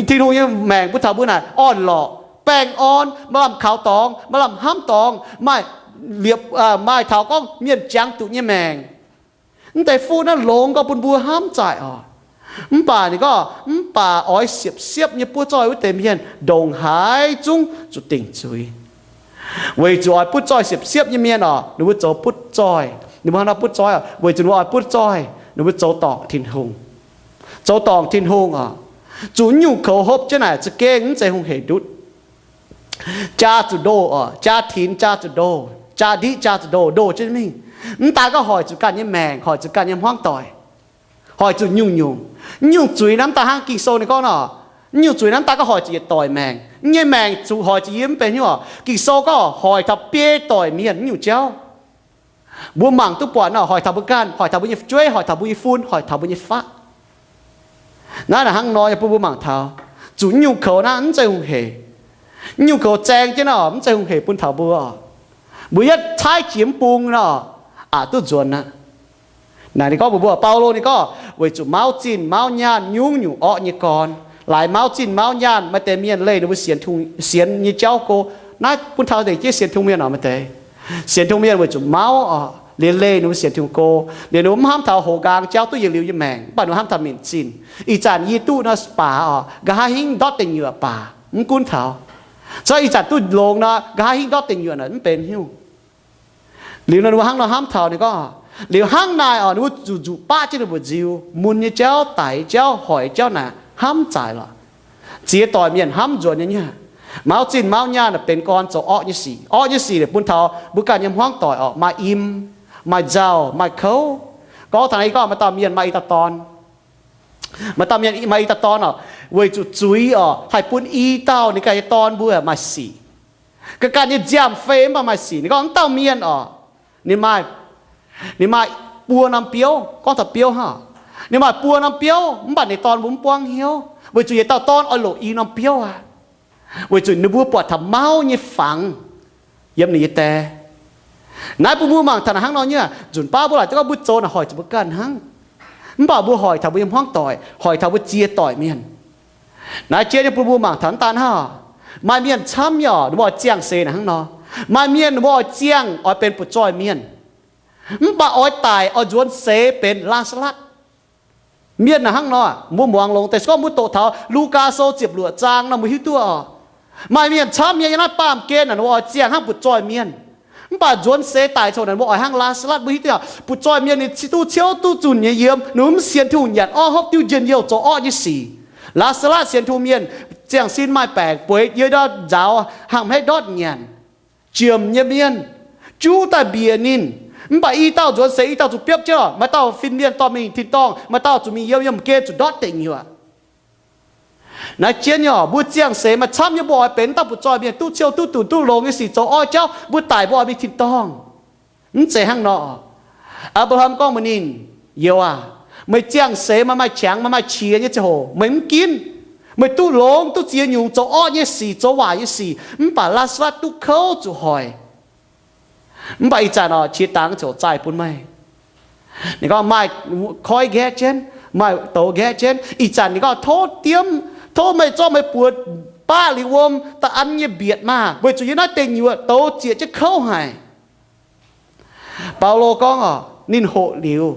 Tin-Hungh nyei maengc bun taux mbuo naaic orn-lorqc, baengh orn, maaih lamh kaux dorngx, maaih lamh hnamv dorngx, maaih liepc, maaih taux gorngv mienh jangx duqv nyei maengc. Mv deix fuqv naaiv longx gorngv bun mbuo hnamv zaaic oc. Mv baac ninh gorngv, mv baac oix siepv-siepv nyei butv zoih wuov deix mienh ndongc haaix zungv zuqc dingc zuiz. Weic zuqc oix butv zoih siepv-siepv nyei mienh oc, ninh mbuo zoux butv zoih. Ninh mbuo hnangv nor butv zoih oc, weic zuqc ninh mbuo oix butv zoih, ninh mbuo zoux dorngc Tin-Hungh. Zoux dorngc Tin-Hungh oc. Zuqc nyungc koux hopv jienv naaic za'gengh mv zeiz hungh hec ndutv. Jaa zuqc ndoh oc, jaa tinx jaa zuqc ndoh, jaa ndiqv jaa zuqc ndoh, ndoh jienv mingh. Mv daaih gorngv hoic zuqc ganh nyei maengc, hoic zuqc ganh nyei hmuangv doic, hoic zuqc nyungc-nyungc. Nyungc zuiz naaiv mv daaih hnangv Ging-Sou ninh gorngv nor, Mv nyungc zuiz naaiv mv daaih gorngv hoic zuqc yietc doic maengc. Yie nyei maengc zuqc hoic zuqc yie mv benx hnyouv oc. Ging-Sou gorngv hoic taux biei doic mienh mv nyungc jauv. Mbuo mangc duqv buatc nor, hoic taux mbuo ganh, hoic taux mbuo nyei fu'jueiv, hoic taux mbuo nyei fun, hoic taux mbuo nyei fatv. Naaiv naaic hnangv nor yaac bun mbuo mangc taux, zuqc mv nyungc koux naaiv mv zeiz hungh hec. Mv nyungc koux zaeng jienv nor mv zeiz hungh hec bun taux mbuo. Mbuo yietv caaiv jiex mv bung nor, aqc duqv nzuonx aqv. Naaic ninh gorngv mbuox mbuo, Baulo ninh gorngv, weic zuqc mauv zinh mauv nyaanh nyungc-nyungc orqv nyei gorn, laaix mauv zinh mauv nyaanh maaih deix mienh leih ninh mbuo sienx, sienx nyei jauv go. Naaiv bun taux deix jiex sienx Tin-Hungh mienh oc, maaih deix sienx Tin-Hungh mienh weic zuqc mauv oc, liuz leih ninh mbuo sienx Tin-Hungh go, liuz ninh mbuo mv hnamv taux hoz nqaang jauv duqv yietc liuz nyei maengc, mv baac ninh mbuo hnamv taux minc zinh. Ih zanc yie duqv nor baac oc, nqa'haav hingv ndortv deic nyuoqc baac mv gunv taux. Corc ih zanc duqv longx nor, nqa'haav hingv ndortv deic nyuoqc naaic mv benx hnyouv. Liuz nor ninh mbuo hnangv nor hnamv taux ninh gorngv, liuz hnangv naaic oc, ninh mbuo zuqc nzuqc baqv jienv ninh mbuo nziu, mun nyei jauv, daic jauv, hoic jauv naaic hnamv zaaix lorqc. Ziex doic mienh hnamv nzuonx nyei nyei. Mauv zinh mauv nyaanh benx gorn zoux orqv nyei sic. Orqv nyei sic bun taux mbuo ganh nyei hmuangv doic oc, maaih im, maaih nzauh, maaih kouv. Gorngv taux naaiv gorngv maaih dauh mienh maaih i dauh dorn. Maaih dauh mienh maaih i dauh dorn oc, weic zuqc zuiz oc, haih bun i dauh ninh ganh nyei dorn mbuo maaih sic. Ganh ganh nyei nziaamv-fei mv baac maaih sic. Ninh gorngv wuov dauh mienh oc, ninh maaih, ninh maaih buo norm biouv, gorngv taux biouv hnangv. Ninh maaih buo norm biouv mv baac ninh dorn mbuo mv buangv hnyouv, weic zuqc yietc dauh dorn oix loc i norm biouv aqv, weic zuqc ninh mbuo buatc taux mauv nyei fangx yiem ninh nyei die. Naaiv bun mbuo mangc taux naaic hnangv nor nyei aqv. Nzunc baav mbuo laaic duqv gorngv mbuo zoux naaic hoic zuqc mbuo ganh hnangv, mv baac mbuo hoic taux mbuo nyei hmuangv doic, hoic taux mbuo ziex doic mienh. Naaiv jiex nyei bun mbuo mangc taux hnangv daaih hnangv. Maaih mienh camv nyei oc, ninh mbuo oix ziangh seix naaic hnangv nor. Maaih mienh ninh mbuo oix ziangh oix benx butv-zoih mienh, mv baac oix daic oix nzuonx seix benx Laa^saa^latv. Mienh naaic hnangv nor, mbuo muangx longx deix. Se gorngv mbuo doqc taux Lugaa Sou ziepc luoqc zaang nor mbuo hiuv duqv oc, maaih mienh camv nyei yiem naaiv baamh gen naaic ninh mbuo oix ziangh hnangv butv-zoih mienh, mv baac nzuonx seix daic coc naaic ninh mbuo oix hnangv Laa^saa^latv. Mbuo hiuv duqv butv-zoih mienh ninh duqv ciouv duqv zunh nyei yiem, ninh mbuo mv sienx Tin-Hungh nyanc orv hopv diuv njien-youh zoux orqv nyei sic. Laa^saa^latv sienx Tin-Hungh mienh ziangh sin maaih baengc bueix yiem ndortv nzaaux, hnangv hmeiv ndortv nyanc, jiem nyei mienh, juv daaih mbiec ninh. Mv baac i dauh nzuonx seix i dauh zuqc biopv jienv oc. Maaih dauh fin-mienh dorh mingh tin-dorngh, maaih dauh zuqc mingh yiem, yiem gen zuqc ndortv deic nyuoqc. Naaiv jienv nyei oc, mbuo ziangh seix maaih camv nyei mbuo oix benx dauh butv-zoih mienh duqv ciouv duqv dunc duqv longx nyei sic zoux orqv jauv, mbuo daic mbuo oix mingh tin-dorngh. Mv zeiz hnangv nor. Apc^laa^ham gorngv mbuox ninh, Youz aac, meih ziangh seix maaih maaih qangx maaih maaih qiex nyei ziangh hoc meih mv ginv. Meih duqv longx duqv ziex nyungc zoux orqv nyei sic zoux waaic nyei sic, mv baac Laa^saa^latv duqv kouv zuqc hoic. Mv baac ih zanc oc, qiex dangx ziouc zaih bun meih. Ninh gorngv maaih koiv nqaeqv jienv, maaih douz nqaeqv jienv. Ih zanc ninh gorngv tov diemv, tov meih zorqv meih buoz baqv liuz wuom da'an nyei mbietc maah, weic zuqc yiem naaiv deic nyuoqc douz zieqc jienv kouv haic. Baulo gorngv oc, ninh hoqc liuz,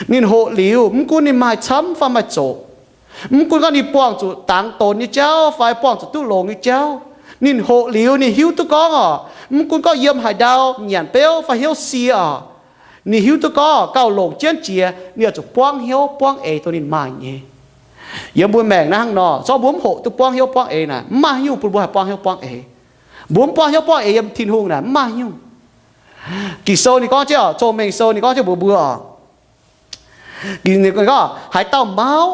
ninh hoqc liuz, mv gunv ninh maaih camv fai maaih zoqc, mv gunv gorngv ninh buangh zuqc dangx donx nyei jauv fai buangh zuqc duqv longx nyei jauv, ninh hoqc liuz ninh hiuv duqv gorngv oc, mv gunv gorngv yiem haaix ndau nyanc beuv fai hnyouv sie oc, ninh hiuv duqv gorngv gauh longc jienv jiex ninh oix zuqc buangv hnyouv buangv eix dongh ninh maaih nyei. Yiem mbuo maengc naaiv hnangv nor, zorqv mbuo mv hoqc duqv buangv hnyouv buangv eix naaic, mv maaih haaix nyungc bun mbuo haih buangv hnyouv buangv eix. Mbuo mv buangv hnyouv buangv eix yiem Tin-Hungh naaic, mv maaih haaix nyungc. Ging-Sou ninh gorngv jienv oc, Cong-Mengh Sou ninh gorngv jienv mbuox mbuo oc, ninh gorngv, haaix dauh mauv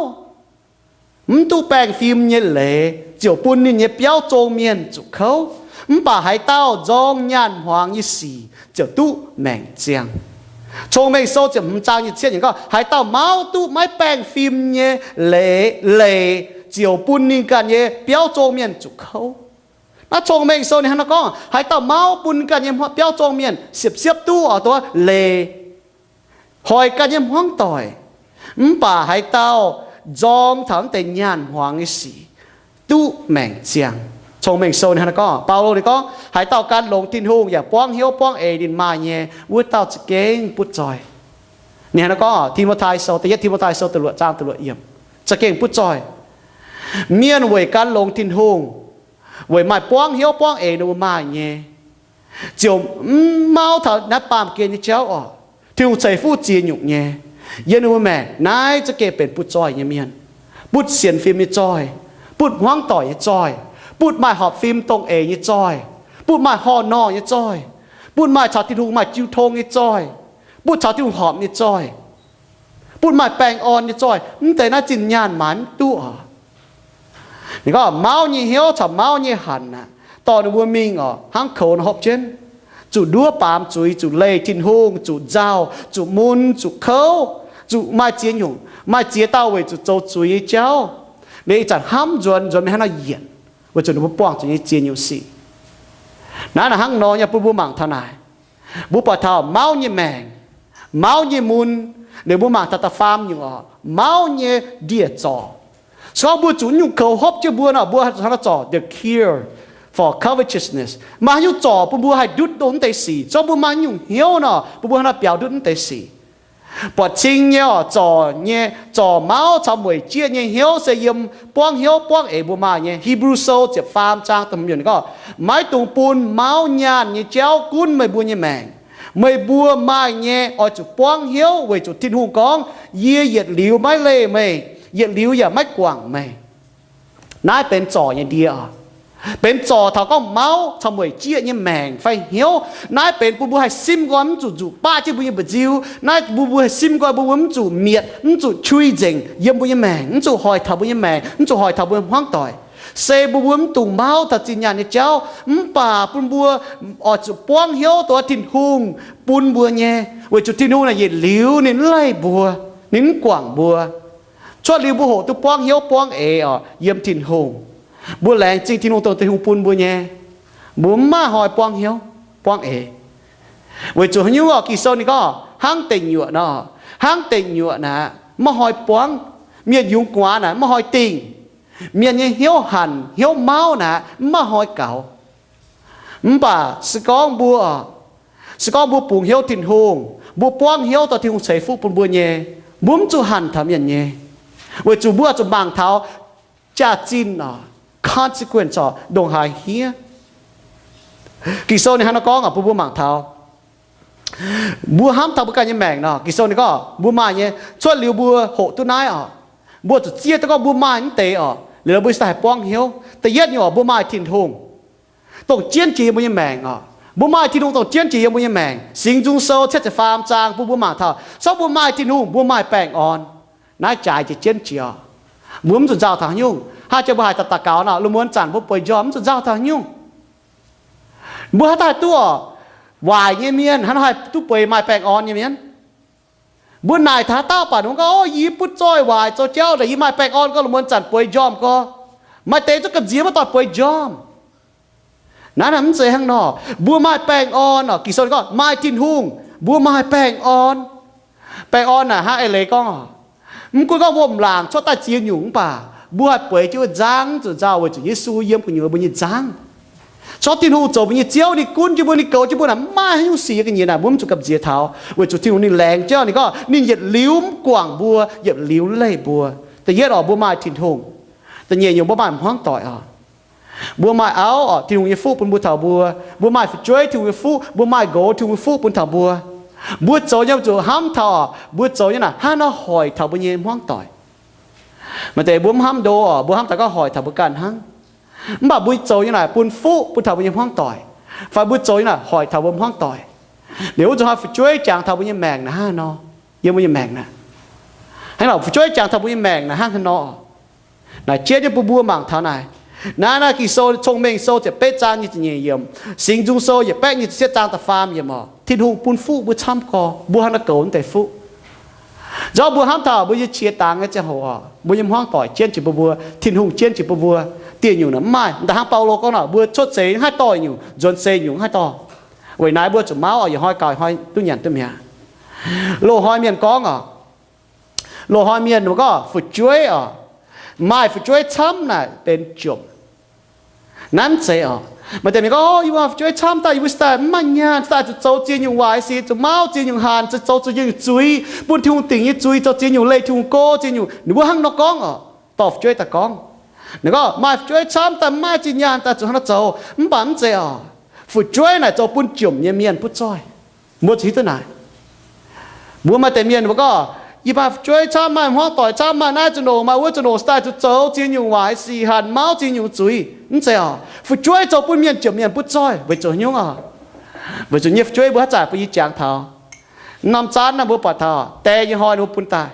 mv duqv baengh fim nyei leiz ziouc bun ninh nyei biauv zong mienh zuqc kouv. Mv baac haaix dauh nzorng nyaanh hmuangx nyei sic ziouc duqv maengc ziangh. Cong-Mengh Sou ziepc hmz zaang nyei cietv yiemc gorngv, haaix dauh mauv duqv maiv baengh fim nyei leiz, leiz ziouc bun ninh ganh nyei biauv zong mienh zuqc kouv. Naaiv Cong-Mengh Sou ninh hnangv naaiv gorngv, haaix dauh mauv bun ganh nyei biauv zong mienh siepv-siepv duqv oix duqv leiz, hoic ganh nyei hmuangv doic, mv baac haaix dauh nzorng taux naaiv deix nyaanh hmuangx nyei sic duqv maengc ziangh. Cong-Mengh Sou ninh hnangv naaiv gorngv, Baulo ninh gorngv, haaix dauh gan longx Tin-Hungh yaac buangv hnyouv buangv eix ninh maaih nyei, wuov dauh za'gengh butv zoih. Ninh hnangv naaiv gorngv, Ti^mo^tai Sou, da'yietv Ti^mo^tai Sou da'luoqc zaang da'luoqc yiemc, za'gengh butv zoih. Mienh weic gan longx Tin-Hungh, weic maaih buangv hnyouv buangv eix ninh mbuo maaih nyei, ziouc mv mauv taux naaiv baamh gen nyei jauv oc. Tin-Hungh ceix fuqv ziex nyungc nyei yiem ninh mbuo maengc. Naaiv za'gengh benx butv zoih nyei mienh, butv sienx fim nyei zoih, butv hmuangv doic nyei zoih, butv maaih horpc fim dongh eix nyei zoih, butv maaih horh-norh nyei zoih, butv maaih caux Tin-Hungh maaih jiu tong nyei zoih, butv caux Tin-Hungh horpc nyei zoih, butv maaih baengh orn nyei zoih. Mv deix naaiv zinh nyaanh maaiz mv duqv oc. Ninh gorngv mauv nyei hnyouv caux mauv nyei hanc aeqv, dorh ninh mbuo mingh oc, hnangv koux nor hopv jienv, zuqc nduov baamz zuiz, zuqc leih Tin-Hungh, zuqc nzauh, zuqc mun, zuqc kouv, zuqc maaih ziex nyungc, maaih ziex dauh weic zuqc zoux zuiz nyei jauv. Liuz ih zanc hnamv nzuonx, nzuonx mingh hnangv nor yienc, weic zuqc ninh mbuo buangh zuqc nyei ziex nyungc sic. Naaiv naaic hnangv nor nyei bun mbuo mangc taux naaic. Mbuo buatc taux mauv nyei maengc, mauv nyei mun, liuz mbuo mangc taux da'faam nyungc oc, mauv nyei ndie-zorc. Se gorngv mbuo zuqc nyungc koux hopv jienv mbuo nor, mbuo hnangv nor zorc the cure for covetousness. Maaih haaix nyungc zorc bun mbuo haih ndutv dongh mv deix sic? Se gorngv mbuo maaih nyungc hnyouv nor, bun mbuo hnangv nor biaux ndutv mv deix sic. Buatc cing nyei oc, zorc nyei, zorc mauv caux mueic jieqv nyei hnyouv se yiem buangv hnyouv buangv eix mbuo maaih nyei. Hipv^lu Sou ziepc faam zaang da'hmz yiemc ninh gorngv, maiv dungx bun mauv nyaanh nyei jauv gunv meih mbuo nyei maengc. Meih mbuo maaih nyei oix zuqc buangv hnyouv weic zuqc Tin-Hungh gorngv, yie yietc liuz maiv leih meih, yietc liuz yaac maiv guangc meih. Naaiv benx zorc nyei ndie oc. Benx zorc taux gorngv mauv caux mueic jieqv nyei maengc fai hnyouv. Naaiv benx bun mbuo haih simv nqoi mv zuqc nzuqc baqv jienv mbuo nyei mba'nziu. Naaiv bun mbuo haih simv nqoi bun mbuo mv zuqc mietc, mv zuqc qui nzengc yiem mbuo nyei maengc, mv zuqc hoic taux mbuo nyei maengc, mv zuqc hoic taux mbuo hmuangv doic. Se bun mbuo mv dungx mauv taux zinh nyaanh nyei jauv, mv baac bun mbuo oix zuqc buangv hnyouv dongh Tin-Hungh bun mbuo nyei, weic zuqc Tin-Hungh naaic yietc liuz ninh mv leih mbuo, ninh mv guangc mbuo. Cuotv liuz mbuo hoqc duqv buangv hnyouv buangv eix oc, yiem Tin-Hungh. Mbuo laengz zingh Tin-Hungh dongh Tin-Hungh bun mbuo nyei. Mbuo mv maaih hnoi buangv hnyouv buangv eix. Weic zuqc haaix nyungc oc? Ging-Sou ninh gorngv hnangv deic nyuoqc nor, hnangv deic nyuoqc naaic maiv hnoi buangv. Mienh yungz gu'nguaaz naaic maiv hnoi dingh. Mienh nyei hnyouv hanc hnyouv mauv naaic mv maaih hnoi gaux. Mv baac se gorngv mbuo, se gorngv mbuo bungx hnyouv Tin-Hungh, mbuo buangv hnyouv dongh Tin-Hungh ceix fuqv bun mbuo nyei, mbuo mv zuqc hanc taux mienh nyei, weic zuqc mbuo zuqc mangc taux jaax-zinh oc, consequence oc, ndongc haaix hniev. Ging-Sou ninh hnangv naaiv gorngv oc, bun mbuo mangc taux mbuo hnamv taux mbuo ganh nyei maengc nor, Ging-Sou ninh gorngv mbuo maaih nyei, cuotv liuz mbuo hoqc duqv naaiv oc, mbuo zuqc zieqv duqv gorngv mbuo maaih mv deix oc, liuz mbuo cingx daaih haih buangv hnyouv. Da'yietv nyungc oc, mbuo maaih Tin-Hungh dongh jienv jiex yiem mbuo nyei maengc oc. Mbuo maaih Tin-Hungh dongh jienv jiex yiem mbuo nyei maengc. Singx Nzung Sou cietv ziepc faam zaang bun mbuo mangc taux, se gorngv mbuo maaih Tin-Hungh, mbuo maaih baengh orn. Naaiv jaaix jiex jienv jiex oc. Mbuo mv zuqc nzauh taux haaix nyungc. Hnangv jiex mbuo haaix dauh daux gaux nor, lungh muonz zanc mbuo bueix njormh mv zuqc nzauh taux haaix nyungc. Mbuo haaix dauh haih duqv oc, waaic nyei mienh hnangv nor haih duqv bueix maaih baengh orn nyei mienh. Mbuo naaic taux haaix dauh baac ninh gorngv, o, yie butv zoih waaic zoux jauv naaic, yie maaih baengh orn gorngv lungh muonz zanc bueix njormh gorx. Maaih deix zungv gamh nziex maiv dorh bueix njormh. Naaiv naaic mv zeiz hnangv nor. Mbuo maaih baengh orn oc. Ging-Sou ninh gorngv maaih Tin-Hungh, mbuo maaih baengh orn. Baengh orn naaic hnangv eix leiz gorngv oc, mv gunv gorngv wuom-laangc cuotv daaih ziex nyungc mv baac mbuo haih bueix jienv wuov nzangv, mv zuqc nzauh weic zuqc Yesu yiem gu'nyuoz mbuo nyei nzangv. Corc Tin-Hungh zoux mbuo nyei Ziouv, ninh gunv jienv mbuo, ninh goux jienv mbuo naaic, mv maaih haaix nyungc sic yiem ga'nyiec naaic mbuo mv zuqc gamh nziex taux, weic zuqc Tin-Hungh ninh laengz jienv ninh gorngv ninh yietc liuz mv guangc mbuo, yietc liuz leih mbuo. Da'yietv oc, mbuo maaih Tin-Hungh. Da'nyeic nyungc mbuo maaih hmuangv doic oc. Mbuo maaih auv oc, Tin-Hungh nyei fuqv bun mbuo taux mbuo. Mbuo maaih fu'jueiv, Tin-Hungh nyei fuqv, mbuo maaih nqox, Tin-Hungh nyei fuqv bun taux mbuo. Mbuo zoux nyei zuqc hnamv taux oc, mbuo zoux nyei naaic hnangv nor hoic taux mbuo nyei hmuangv doic. Maaih deix mbuo mv hnamv ndo oc, mbuo hnamv taux gorngv hoic taux mbuo ganh hnangv. Mv baac mbuo zoux nyei naaic bun fuqv bun taux mbuo nyei hmuangv doic, fai mbuo zoux nyei naaic hoic taux mbuo hmuangv doic. Liuz wuov zuqc hnoi fu'jueiv jangx taux mbuo nyei maengc naaic hnangv nor, yiem mbuo nyei maengc naaic. Hnangv nor fu'jueiv jangx taux mbuo nyei maengc naaic hnangv haaix nor. Naaic jienv nyei bun mbuo mangc taux naaic. Naaiv naaiv Ging-Sou Cong-Mengh Sou ziepc betv zaang nyic ziepc nyeic yiemc, Singx Nzung Sou yietc baeqv nyic ziepc cietv zaang da'faam yiemc oc. Tin-Hungh bun fuqv mbuo camv gorx, mbuo hnangv nor goux mv deix fuqv. Nzorng mbuo hnamv taux mbuo nyei qiex dangx nyei ziangh hoc oc, mbuo nyei hmuangv doic jienv jiex mbuo mbuo, Tin-Hungh jienv jiex mbuo mbuo, dieh nyungc naaic mv maaih. Da'hnangv Baulo gorngv nor, mbuo cuotv seix haih dorh nyungc, nzuonx seix nyungc haih dorh. Weic naaiv mbuo zuqc mauv oc, yietc hnoi gaux hnoi duqv nyanc duqv mi'aqv. Loz-hnoi mienh gorngv oc, loz-hnoi mienh mbuo gorngv fu'jueiv oc, maaih fu'jueiv camv naaic benx jomc. Naaiv mv zeiz oc. Maaih deix mienh gorngv, o, yie mbuo maaih fu'jueiv camv daaih, yie mbuo cingx daaih mv maaih nyaanh, cingx daaih zuqc zoux ziex nyungc waaic sic, zuqc mauv ziex nyungc hanc, zuqc zoux ziex nyungc zuiz, bun Tin-Hungh dingc nyei zuiz, zoux ziex nyungc leih Tin-Hungh go ziex nyungc. Ninh mbuo hnangv nor gorngv oc, dorh fu'jueiv daaih gorngv. Ninh gorngv maaih fu'jueiv camv daaih mv maaih zinh nyaanh daaih zuqc hnangv nor zoux. Mv baac mv zeiz oc. Fu'jueiv naaic zoux bun jomc nyei mienh butv zoih. Mbuo zuqc hiuv duqv naaic. Mbuo maaih deix mienh mbuo gorngv, yie maaih fu'jueiv camv, maaih hmuangv doic camv, maaih naaiv zuqc nongc, maaih wuov zuqc nongc, cingx daaih zuqc zoux ziex nyungc waaic sic, hanc mauv ziex nyungc zuiz. Mv zeiz oc. Fu'jueiv zoux bun mienh jomc mienh butv zoih weic zuqc haaix nyungc oc? Weic zuqc nyei fu'jueiv mbuo haaix zanc bun yie jangx taux. Norm zanv naaiv mbuo buatc taux die nyei hnoi ninh mbuo bun daaih.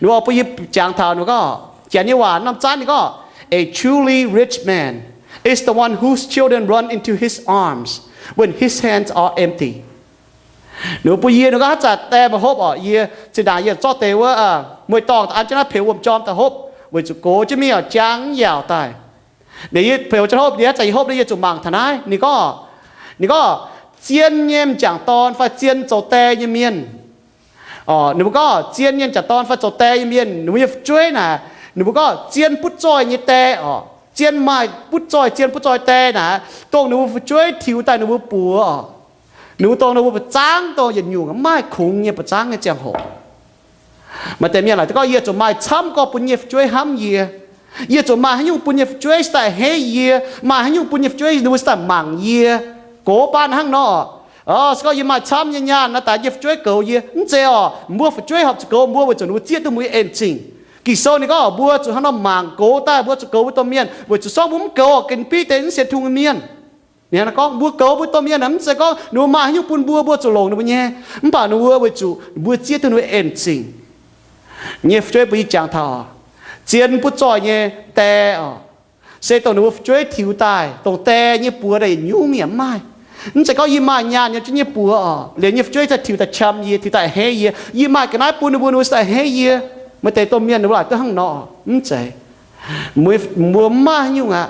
Ninh mbuo bun yie jangx taux ninh gorngv, janx nyei waac norm zanv ninh gorngv, A truly rich man is the one whose children run into his arms when his hands are empty. Ninh mbuo bun yie, ninh gorngv, haaix zanc die meih hopv orqc, yie zinh ndaangc yie zorqv deix wuov mueiz-dorngh an jienv naaiv peux wuom-jorm daaih hopv, weic zuqc gox jienv mingh oix jangx mv yaauc daaih. Ninh yie peux jienv hopv, ninh haaix zanc yie hopv, yie zuqc mangc taux naaiv. Ninh gorngv, ninh gorngv, zien nyei m'jangc dorn fai zien zoux die nyei mienh, ninh mbuo gorngv zien nyei m'jangc dorn fai zoux die nyei mienh, ninh mbuo nyei fu'jueiv naaic, ninh mbuo gorngv zien butv zoih nyei die orqc, zien maaih butv zoih, zien butv zoih die naaic, dongh ninh mbuo fu'jueiv tiux daaih ninh mbuo buoz orqc, ninh mbuo dongh ninh mbuo buoz-zaangv dongh yietc nyungc mv maaih kungx nyei buoz-zaangv nyei ziangh hoc. Maaih deix mienh laaic gorngv, yie zuqc maaih camv gorx bun nyei fu'jueiv hnamv yie. Yie zuqc maaih haaix nyungc bun nyei fu'jueiv se daaih a'hneiv yie, maaih haaix nyungc bun nyei fu'jueiv ninh mbuo se daaih mangc yie. Gox baan hnangv nor, se gorngv yie maaih camv nyei nyaanh naaiv daaih nyei fu'jueiv goux yie, mv zeiz orqc. Mbuo fu'jueiv horpc zuqc goux mbuo weic zuqc ninh mbuo zieqv duqv mbuo nyei en zingc. Ging-Sou ninh gorngv mbuo zuqc hnangv nor mangc gox daaih, mbuo zuqc goux mbuo domh mienh weic zuqc sorngv mbuo mv goux orqc, gengh biv deix mv sienx Tin-Hungh nyei mienh. Ninh hnangv nor gorngv mbuo goux mbuo domh mienh naaic, mv zeiz gorngv ninh mbuo maaih haaix nyungc bun mbuo, mbuo zuqc longc ninh mbuo nyei. Mv baac ninh mbuo weic zuqc mbuo zieqv duqv ninh mbuo en zingc. Nyei fu'jueiv bun yie jangx taux, zien butv zoih nyei die orqc, se dongh ninh mbuo fu'jueiv tiux daaih, dongh die nyei buoz daaih yietc nyungc yaac mv maaih. Mv zeiz gorngv yie maaih nyaanh yiem jienv nyei buoz orqc, liemh nyei fu'jueiv daaih tiux daaih qam yie, tiux daaih a'hneiv yie, yie maaih ga'naaiv bun ninh mbuo, ninh mbuo se daaih a'hneiv yie. Maaih deix domh mienh ninh mbuo laaic duqv hnangv nor, mv zeiz. Mbuo mv maaih haaix nyungc aqv.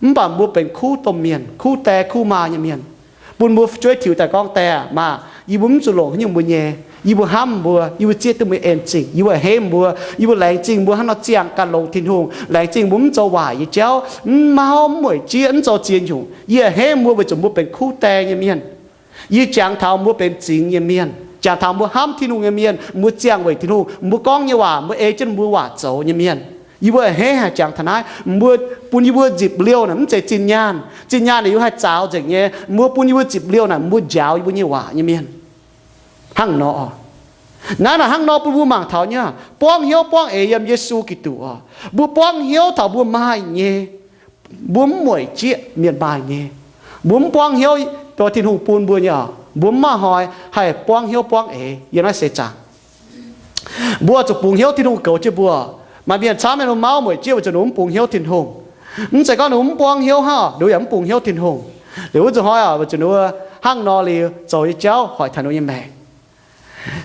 Mv baac mbuo benx kuv domh mienh, kuv die kuv maa nyei mienh, bun mbuo fu'jueiv tiux daaih gorngv, Die aah, maa aah, yie mbuo mv zuqc longc haaix nyungc mbuo nyei. Yie mbuo hnamv mbuo, yie mbuo zieqv duqv mbuo nyei en zingc, yie mbuo a'hneiv mbuo, yiex mbuo laengz zingh mbuo hnangv nor ziangh ganh longx Tin-Hungh, laengz zingh mbuo mv zoux waaic nyei jauv, mv mauv, mv mueic jieqv, mv zoux ziex nyungc. Yie a'hneiv mbuo weic zuqc mbuo benx kuv die nyei mienh. Yie jangx taux mbuo benx zingx nyei mienh, jangx taux mbuo hnamv Tin-Hungh nyei mienh, mbuo ziangh weic Tin-Hungh, mbuo gorngv nyei waac, mbuo ei jienv mbuo waac zoux nyei mienh. Yie mbuo a'hneiv haic jangx taux naaiv. Mbuo bun yie mbuo nzipc liouh naaic mv zeiz zinh nyaanh. Zinh nyaanh naaic yie mbuo haih zaaux nzengc nyei. Mbuo bun yie mbuo nzipc liouh naaic mbuo njaaux yie mbuo nyei waac nyei mienh. Hnangv nor, naaiv naaic hnangv nor bun mbuo mangc taux nyei, buangv hnyouv buangv eix yiem Yesu Giduc oc. Mbuo buangv hnyouv taux mbuo maaih nyei. Mbuo mv mueic jieqv mienh maaih nyei. Mbuo mv buangv hnyouv dongh Tin-Hungh bun mbuo nyei oc. Mbuo mv maaih hnoi haih buangv hnyouv buangv eix yiem naaiv seix zaangc. Mbuo zuqc bungx hnyouv Tin-Hungh goux jienv mbuo. Maaih mienh camv mienh mbuo mauv mueic jieqv weic zuqc ninh mbuo mv bungx hnyouv Tin-Hungh. Mv zeiz gorngv ninh mbuo mv buangv hnyouv hnangv, ninh mbuo yaac mv bungx hnyouv Tin-Hungh. Liuz wuov zuqc hnoi oc, weic zuqc ninh mbuo hnangv nor liuz zoux nyei jauv hoic taux ninh mbuo nyei maengc.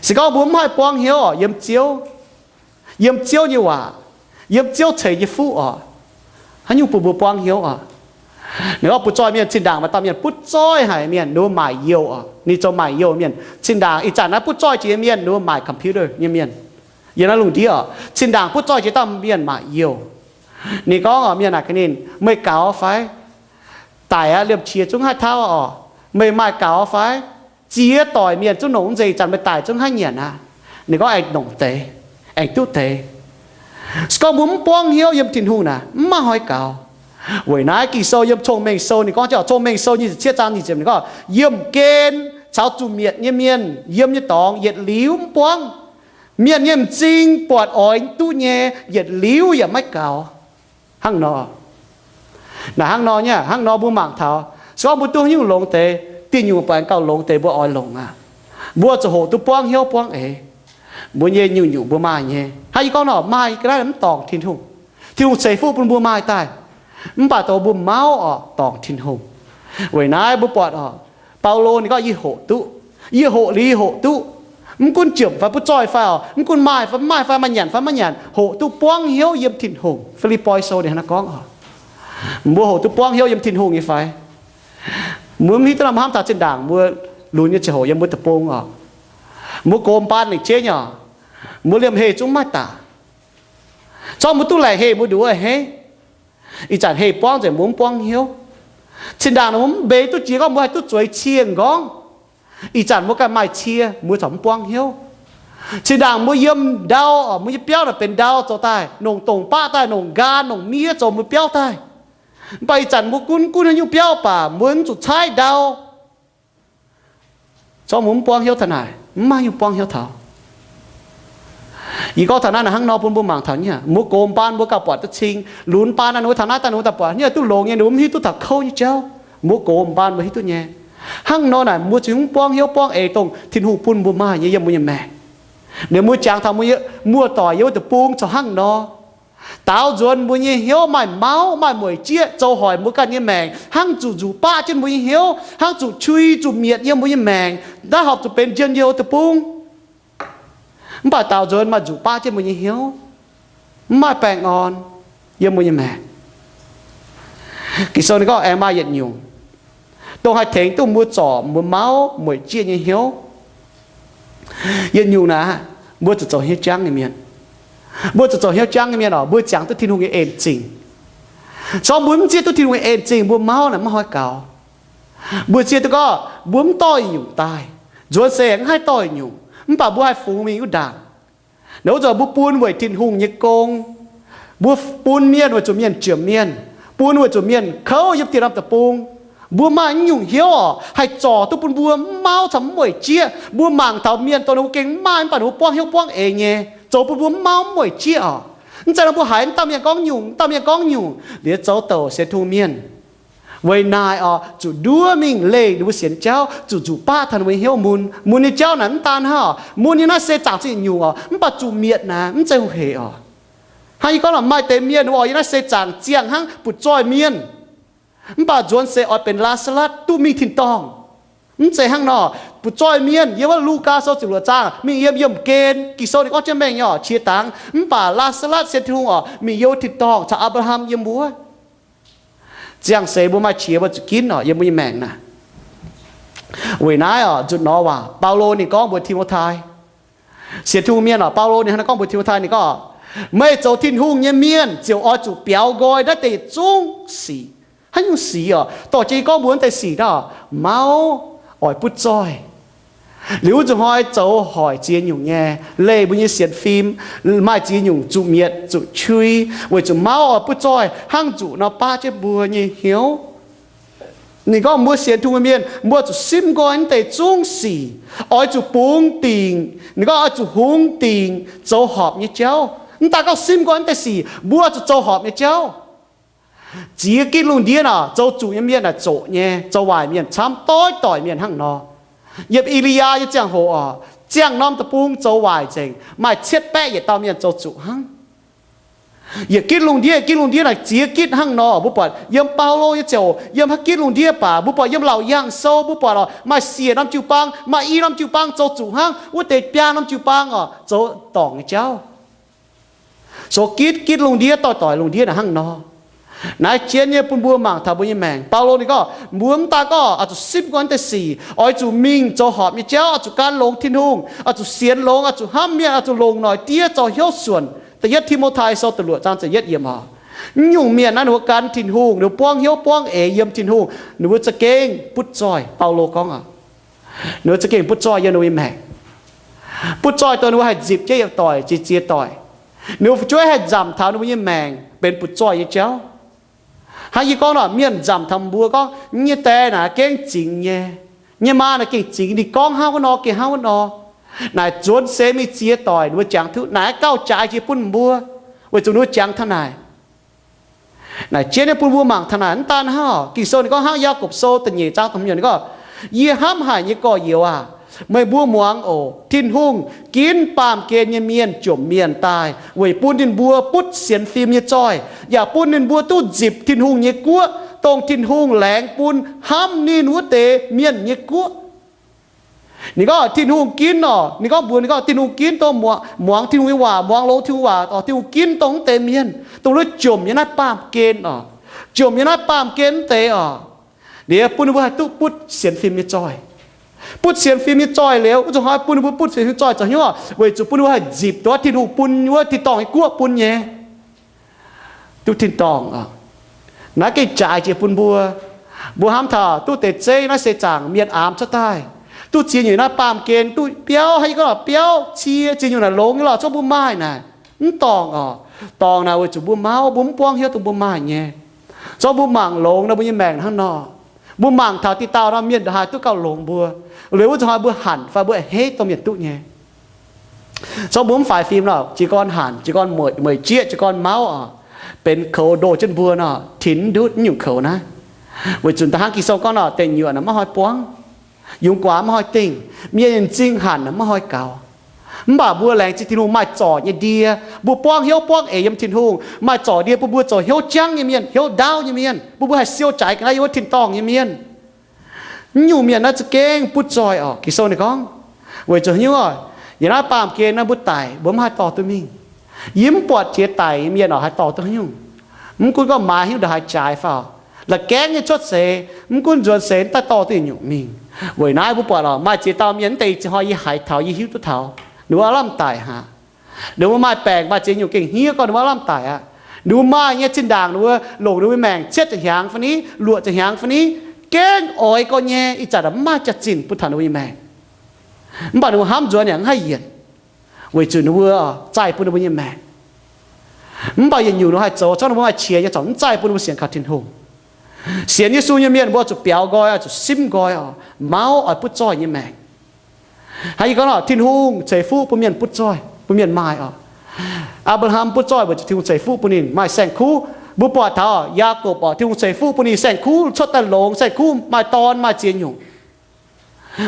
Se gorngv mbuo mv haih buangv hnyouv oc, yiem Ziouv, yiem Ziouv nyei waac, yiem Ziouv ceix nyei fuqv oc, haaix nyungc bun mbuo buangv hnyouv oc? Ninh gorngv butv zoih mienh, zinh ndaangc maaih dauh mienh butv zoih haic mienh, ninh mbuo maaic youh oc. Ninh zoux maaic youh mienh. Zinh ndaangc ih zanc naaiv butv zoih jiex nyei mienh, ninh mbuo maaic computer nyei mienh. Yiem naaiv lungh ndiev oc, zinh ndaangc butv zoih jiex dauh mienh maaic youh. Ninh gorngv oc, mienh naaic gaax ninh, meih gaux fai? Daic aqv, liemh qiex zungv haih tauv oc. Meih maaih gaux fai? Ziex doic mienh zungv nongc mv nzengc, ih zanc meih daic zungv haih nyanc aqv. Ninh gorngv aengx nongc deix, aengx duqv deix. Se gorngv mbuo mv buangv hnyouv yiem Tin-Hungh naaic, mv maaih hnoi gaux. Weic naaiv Ging-Sou yiem Cong-Mengh Sou ninh gorngv, Cong-Mengh Sou nyic ziepc cietv zaang nyic ziepc ninh gorngv, yiemh gen caux zuqc mietc nyei mienh yiem nyei dorngx yietc liuz mv buangv. Mienh nyei m'zing buatc oix duqv nyei, yietc liuz yaac maiv gaux. Hnangv nor, naaic hnangv nor nyei, hnangv nor mbuo mangc taux, se gorngv mbuo duqv haaix nyungc longx deix, dieh nyungc buatc gauh longx deix mbuo oix longc aqv. Mbuo zuqc hoqc duqv buangv hnyouv buangv eix. Mbuo nyei nyungc-nyungc mbuo maaih nyei. Hnangv yie gorngv nor, maaih ga'naaiv mv dorngc Tin-Hungh. Tin-Hungh ceix fuqv bun mbuo maaih daaih, mv baac dongh mbuo mauv oc, dorngc Tin-Hungh. Weic naaiv mbuo buatc oc, Baulo ninh gorngv, yie hoqc duqv, yie hoqc liuz hoqc duqv, mv gunv jomc fai butv zoih fai oc, mv gunv maaih fai mv maaih fai maaih nyanc fai maiv nyanc, hoqc duqv buangv hnyouv yiem Tin-Hungh. Fi^lipv^poi Sou ninh hnangv naaiv gorngv oc. Mbuo hoqc duqv buangv hnyouv yiem Tin-Hungh nyei fai? Mbuo mv hiuv duqv nor mbuo hnamv taux zinh ndaangc mbuo lunx nyei ziangh hoc yiem mbuo deic-bung oc, mbuo gox mbaan lengc jeiv nyei oc, mbuo liemh heh zungv maiv daaih. Zorqv mbuo duqv laengc heh mbuo nduqc wuov a'hneiv. Ih zanc heh buangv nzengc mbuo mv buangv hnyouv. Zinh ndaangc mbuo mv mbeix duqv jiex gorngv mbuo haih duqv zueiz cie nqorngv. Ih zanc mbuo ganh maaih cie mbuo corc mv buangv hnyouv. Zinh ndaangc mbuo yiem ndau oc, mbuo nyei biauv naaic benx ndau zoux daaih, nongc dongc baqv daaih, nongc nqaan nongc miev zoux mbuo biauv daaih. Mv baac ih zanc mbuo gunv gunv haaix nyungc biauv baac mbuo mv zuqc caaiv ndau. Zorqv mbuo mv buangv hnyouv taux naaic, mv maaih haaix nyungc buangv hnyouv taux. Yie gorngv taux naaiv naaic hnangv nor bun mbuo mangc taux nyei. Mbuo gox mbaan mbuo gauh buatc duqv cing, lunx mbaan naaiv ninh mbuo taux naaiv daaih ninh mbuo daaih buatc nyei duqv longx nyei, ninh mbuo mv hiuv duqv taux kouv nyei jauv. Mbuo gox mbaan mbuo hiuv duqv nyei. Hnangv nor naaic mbuo zuqc mv buangv hnyouv buangv eix dongh Tin-Hungh bun mbuo maaih nyei yiem mbuo nyei maengc. Liuz mbuo jangx taux mbuo muoz-doic yiem wuov deic-bung corc hnangv nor. Daaux nzuonx mbuo nyei hnyouv maaih mauv, maaih mueic jieqv, zoux hoic mbuo ganh nyei maengc, hnangv zuqc nzuqc baqv jienv mbuo nyei hnyouv, hnangv zuqc qui, zuqc mietc yiem mbuo nyei maengc, naaiv horpc zuqc benx njien-youh deic-bung. Mv baac daaux nzuonx maaih nzuqc baqv jienv mbuo nyei hnyouv, mv maaih baengh orn yiem mbuo nyei maengc. Ging-Sou ninh gorngv aengx maaih yietc nyungc, dongh haih tengx duqv mbuo zorc mbuo mauv mueic jieqv nyei hnyouv. Yietc nyungc naaic, mbuo zuqc zoux hnyouv jangv nyei mienh. Mbuo zuqc zoux hnyouv jangv nyei mienh oc, mbuo ziangx duqv Tin-Hungh nyei en zingh. Corc mbuo mv zieqv duqv Tin-Hungh nyei en zingh, mbuo mauv naaic maiv haih gaux. Mbuo zieqv duqv gorngv mbuo mv dorh nyungc daaih, nzuonx seix mv haih dorh nyungc, mv baac mbuo haih fungx mingh wuov ndaangc. Naaiv wuov zanc mbuo bun weic Tin-Hungh nyei gong. Mbuo bun mienh weic zuqc mienh jomc mienh, bun weic zuqc mienh kouv yiem dieh norm deic-bung. Mbuo maaih naaiv nyungc hnyouv oc, haih zorc duqv bun mbuo mv mauv caux mv mueic jieqv. Mbuo mangc taux mienh dongh ninh mbuo gengh maaih mv baac ninh mbuo buangv hnyouv buangv eix nyei, zoux bun mbuo mv mauv mv mueic jieqv oc. Mv zeiz nor mbuo haiz mv dauh mienh gorngv nyungc, mv dauh mienh gorngv nyungc, liuz zoux douc sienx Tin-Hungh mienh. Weic naaic oc, zuqc nduov mingh leih ninh mbuo sienx jauv, zuqc nzuqc baqv taux ninh mbuo nyei hnyouv mun. Mun nyei jauv naaic mv daan hnangv oc, mun nyei naaiv se zaangc zingh nyungc oc, mv baac zuqc mietc naaic mv zeiz hungh heic oc. Hnangv yie gorngv oc, maaih deix mienh oc, yiem naaiv se zaangc ziangh hnangv butv-zoih mienh, mv baac nzuonx seix oix benx Laa^saa^latv duqv mingh tin-dorngh. Mv zeiz hnangv nor. Butv-zoih mienh yiem wuov Lugaa Sou ziepc luoqc zaang mingh yiem yiemh gen, Ging-Sou ninh gorngv jienv mengh nyei oc, qiex dangx. Mv baac Laa^saa^latv sienx Tin-Hungh oc, mingh yiem wuov tin-dorngh caux Apc^laa^ham yiem wuov. Ziangh seix mbuo maaih qiex mbuo zuqc ginv oc, yiem mbuo nyei maengc naaic. Weic naaiv oc, nzutc nor waac Baulo ninh gorngv mbuox Ti^mo^tai, sienx Tin-Hungh mienh oc, Baulo ninh hnangv naaiv gorngv mbuox Ti^mo^tai, ninh gorngv, meih zoux Tin-Hungh nyei mienh ziouc oix zuqc biaux nqoi naaiv deix yietc zungv sic. Haaix nyungc sic oc? Dorh jienv yie gorngv mbuox naaiv deix sic naaiv, mauv, oix butv zoih. Liuz wuov zuqc hnoi zoux hoic ziex nyungc nyei, leih mbuo nyei sienx fim, maaih ziex nyungc zuqc mietc zuqc qui, weic zuqc mauv oix butv zoih hnangv nzuqc nor baqv jienv mbuo nyei hnyouv. Ninh gorngv mbuo sienx Tin-Hungh mienh, mbuo zuqc simv nqoi naaiv deix zungv sic, oix zuqc bungx dingc. Ninh gorngv oix zuqc hungx dingc zoux horpc nyei jauv. Mv daan gorngv simv nqoi naaiv deix sic, mbuo zuqc zoux horpc nyei jauv. Ziex gitv lungh ndiev naaic, zoux zuqc nyei mienh naaic zoqc nyei, zoux waaic mienh camv doix doic mienh hnangv nor. Yiem E^li^yaa nyei ziangh hoc oc, ziangh norm deic-bung zoux waaic nzengc, maaih cietv baeqv yietc dauh mienh zoux zuqc hnangv. Yietc gitv lungh ndiev, gitv lungh ndiev naaic ziex gitv hnangv nor. Mbuo buatc yiem Baulo nyei ziouc, yiem haaix gitv lungh ndiev baac, mbuo buatc yiem laauc yaangh sou, mbuo buatc oc, maaih siec norm jiu-baang, maaih i norm jiu-baang zoux zuqc hnangv, wuov deix biaa norm jiu-baang oc, zoux dorngc nyei jauv. Sou gitv gitv lungh ndiev, doix doic lungh ndiev naaic hnangv nor. Naaiv jienv nyei bun mbuo mangc taux mbuo nyei maengc. Baulo ninh gorngv, mbuo mv daan gorngv oix zuqc simv nqoi naaiv deix sic, oix zuqc mingh zoux horpc nyei jauv, oix zuqc gan longx Tin-Hungh, oix zuqc sienx longx, oix zuqc hnamv mienh, oix zuqc longc noic diev zoux hnyouv suonc. Da'yietv Ti^mo^tai Sou da'luoqc zaang da'yietv yiemc oc. Naaiv nyungc mienh naaiv ninh mbuo gan Tin-Hungh, ninh mbuo buangv hnyouv buangv eix yiem Tin-Hungh, ninh mbuo za'gengh butv zoih. Baulo gorngv oc, ninh mbuo za'gengh butv zoih yiem ninh mbuo nyei maengc. Butv zoih dongh ninh mbuo haih nzipc jienv yietc doic ziex ziex doic. Ninh mbuo fu'jueiv haih nzamc taux ninh mbuo nyei maengc benx butv zoih nyei jauv. Hnangv yie gorngv nor, mienh nzamc taux mbuo gorngv, nyei die naaic gengh zingx nyei, nyei maa naaic gengh zingx, ninh gorngv hnangv wuov nor gengh hnangv wuov nor. Naaic nzuonx seix mingh ziex doic ninh mbuo jangx duqv, naaic gauh jaaix jiex bun mbuo, weic zuqc ninh mbuo jangx taux naaic. Naaic jienv nyei bun mbuo mangc taux naaic mv daan hnangv oc. Ging-Sou ninh gorngv hnangv Yaagorpc Sou da'nyeic zaang da'hmz yiemc ninh gorngv, yie hnamv haic nyei gorx-youz aah, meih mbuo muangx oc. Tin-Hungh ginv baamh gen nyei mienh jomc mienh daaih weic bun ninh mbuo butv sienx fim nyei zoih, yaac bun ninh mbuo duqv nzipc Tin-Hungh nyei guoqv, dongh Tin-Hungh laengz bun hnamv ninh wuov deix mienh nyei guoqv. Ninh gorngv Tin-Hungh ginv oc, ninh gorngv mbuox ninh gorngv Tin-Hungh ginv dongh muangx, muangx Tin-Hungh nyei waac, muangx longx Tin-Hungh waac oc, Tin-Hungh ginv dongh wuov deix mienh, dongh wuov jomc nyei naaiv baamh gen oc, jomc nyei naaiv baamh gen wuov deix oc. Liuz bun ninh mbuo haih duqv butv sienx fim nyei zoih. Butv sienx fim nyei zoih liuz, wuov zuqc hnoi bun ninh mbuo butv sienx fim zoih zoux hnyouv oc, weic zuqc bun ninh mbuo haih nzipc duqv Tin-Hungh bun wuov tin-dorngh nyei guoqv bun nyei. Duqv tin-dorngh oc. Naaiv gengh jaaix jiex bun mbuo. Mbuo hnamv taux duqv deix zeiv naaiv seix zaangc mienh aamx cuotv daaih, duqv ziex nyungc naaiv baamh gen, duqv biauv, hnangv yie gorngv biauv, cie, ziex nyungc naaic longx nyei lorqc, zorqv mbuo maaih naaic. Mv dorngc oc. Dorngc naaic weic zuqc mbuo mauv, mbuo mv buangv hnyouv dongh mbuo maaih nyei. Zorqv mbuo mangc longx nor mbuo nyei maengc hnangv nor. Mbuo mangc taux dinh dauh nor mienh ndongc haaix duqv gauh longx mbuo. Liuz wuov zuqc hnoi mbuo hanc fai mbuo a'hneiv dongh mienh duqv nyei. Zorqv mbuo mv faix fim nor, jiez gorn hanc, jiez gorn mueic jieqv, jiez gorn mauv oc, benx koux ndoh jienv mbuo nor, tinx ndutv nyungc koux naaiv. Weic zuqc da'hnangv Ging-Sou gorngv nor, deic nyuoqc naaic maiv hnoi buangv, yungz guaax maiv hnoi dingh, mienh m'zing hanc naaic maiv hnoi gaux. Mv baac mbuo laengz zingh Tin-Hungh maaih zorc nyei ndie, mbuo buangv hnyouv buangv eix yiem Tin-Hungh, maaih zorc ndie bun mbuo zoux hnyouv jangv nyei mienh, hnyouv ndaauv nyei mienh, bun mbuo haih siou jaaix ga'naaiv yiem wuov tin-dorngh nyei mienh. Mv nyungc mienh naaiv za'gengh butv zoih oc. Ging-Sou ninh gorngv, weic zuqc haaix nyungc oc? Yiem naaiv baamh gen naaiv mbuo daic, mbuo mv haih dorh duqv mingh. Yie mv buatc jiex daic nyei mienh oc haih dorh duqv haaix nyungc. Mv gunv gorngv maaiz haaix nyungc ndongc haaix jaaix fai, la'gaengv nyei cuotv seix, mv gunv nzuonx seix mv daaih dorh duqv yietc nyungc mingh. Weic naaiv mbuo buatc oc, maaih ziex dauh mienh mv deix zinh hnoi yie haiz taux, yie hiuv duqv taux, ninh mbuo aav lamh daic haic. Ninh mbuo maaih baengc maaih ziex nyungc gengh hniev gorngv ninh mbuo aav lamh daic aqv. Ninh mbuo maaih nyei zinh ndaangc ninh mbuo longc ninh mbuo maengc cietv ziepc hnyangx fai ni, luoqc ziepc hnyangx fai ni, gengh oix gorx nyei, ih zanc mv maaih jaax-zinh bun taux ninh mbuo nyei maengc. Mv baac ninh mbuo hnamv nzuonx yaac mv haih yienc, weic zuqc ninh mbuo zaih bun ninh mbuo nyei maengc. Mv baac yietc nyungc ninh mbuo haih zoux, corc ninh mbuo maaih qiex nyei corc mv zaih bun ninh mbuo sienx kaux Tin-Hungh. Sienx Yesu nyei mienh mbuo zuqc biaux nqoi, zuqc simv nqoi oc. Mauv oix butv zoih nyei maengc. Hnangv yie gorngv oc, Tin-Hungh ceix fuqv bun mienh butv zoih, bun mienh maaih oc. Apc^laa^ham butv zoih weic zuqc Tin-Hungh ceix fuqv bun ninh maaih saeng-kuv. Mbuo buatc taux Yaakopv oc, Tin-Hungh ceix fuqv bun ninh saeng-kuv cuotv daaih longx, saeng-kuv maaih dorn maaih ziex nyungc.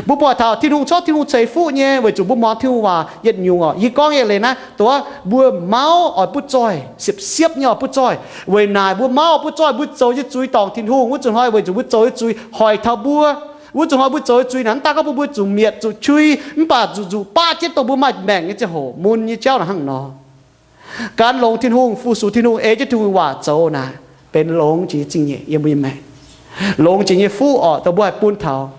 Mbuo buatc taux Tin-Hungh, corc Tin-Hungh ceix fuqv nyei, weic zuqc mbuo muangx Tin-Hungh waac yietc nyungc oc. Yie gorngv nyei leiz naaiv, dongh wuov mbuo mauv oix butv zoih, siepv-siepv nyei oix butv zoih. Weic naaic mbuo mauv oix butv zoih, mbuo zoux nyei zuiz dorngc Tin-Hungh. Wuov zuqc hnoi weic zuqc mbuo zoux nyei zuiz hoic taux mbuo. Wuov zuqc hnoi mbuo zoux nyei zuiz naaic mv daaih gorngv bun mbuo zuqc mietc zuqc qui, mv baac zuqc nzuqc baqv jienv dongh mbuo maaih maengc nyei ziangh hoc mun nyei jauv naaic hnangv nor. Gan longx Tin-Hungh, fu-sux Tin-Hungh, ei jienv Tin-Hungh waac zoux naaic, benx longx jiex nyei zingh nyeic yiem mbuo nyei maengc, longx jiex nyei fuqv oc, dongh mbuo haih bun taux.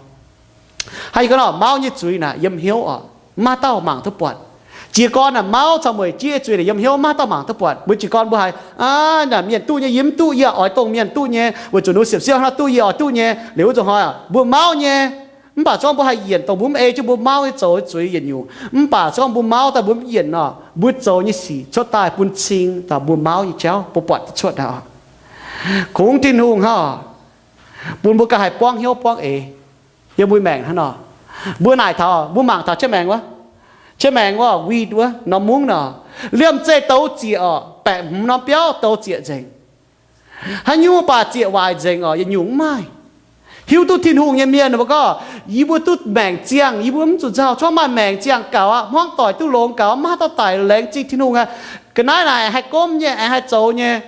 Hnangv yie gorngv nor, mauv nyei zuiz naaic yiem hnyouv oc, mv maaih dauh mangc duqv buatc. Jiez gorn naaic mauv caux mueic jieqv nyei zuiz naaic yiem hnyouv, mv maaih dauh mangc duqv buatc. Mbuo jiez gorn mbuo haiz, aa, naaic mienh duqv nyei, yie mv duqv, yie oix dongh mienh duqv nyei, weic zuqc ninh siepv-siepv hnangv duqv, yie oix duqv nyei. Liuz wuov zuqc hnoi mbuo mauv nyei. Mv baac se gorngv mbuo haih yienc dongh mbuo mv ei jienv mbuo mauv nyei zoux nyei zuiz yietc nyungc, mv baac se gorngv mbuo mauv daaih mbuo mv yienc nor, mbuo zoux nyei sic cuotv daaih bun cing taux mbuo mauv nyei jauv mbuo buatc duqv cuotv aqv. Kungx Tin-Hungh hnangv oc, bun mbuo ganh haih buangv hnyouv buangv eix yiem mbuo maengc hnangv nor. Mbuo naaic taux, mbuo mangc taux jienv maengx wuov, jienv maengx wuov, wheat wuov, norm mungv nor, liemh zeih douz zieqc oc, baeqc hmz norm biauv douz zieqc nzengc. Haaix nyungc baac zieqc waaic nzengc oc, yietc nyungc mv maaih. Hiuv duqv Tin-Hungh nyei mienh mbuo gorngv, yie mbuo duqv maengc ziangh, yie mbuo mv zuqc nzauh, corc maaih maengc ziangh gaux aqv, hmuangv doic duqv longx gaux, mv maaih dauh daic, laengz zingh Tin-Hungh aqv. Ga'naaiv naaic haih gomv nyei, aengx haih zoux nyei.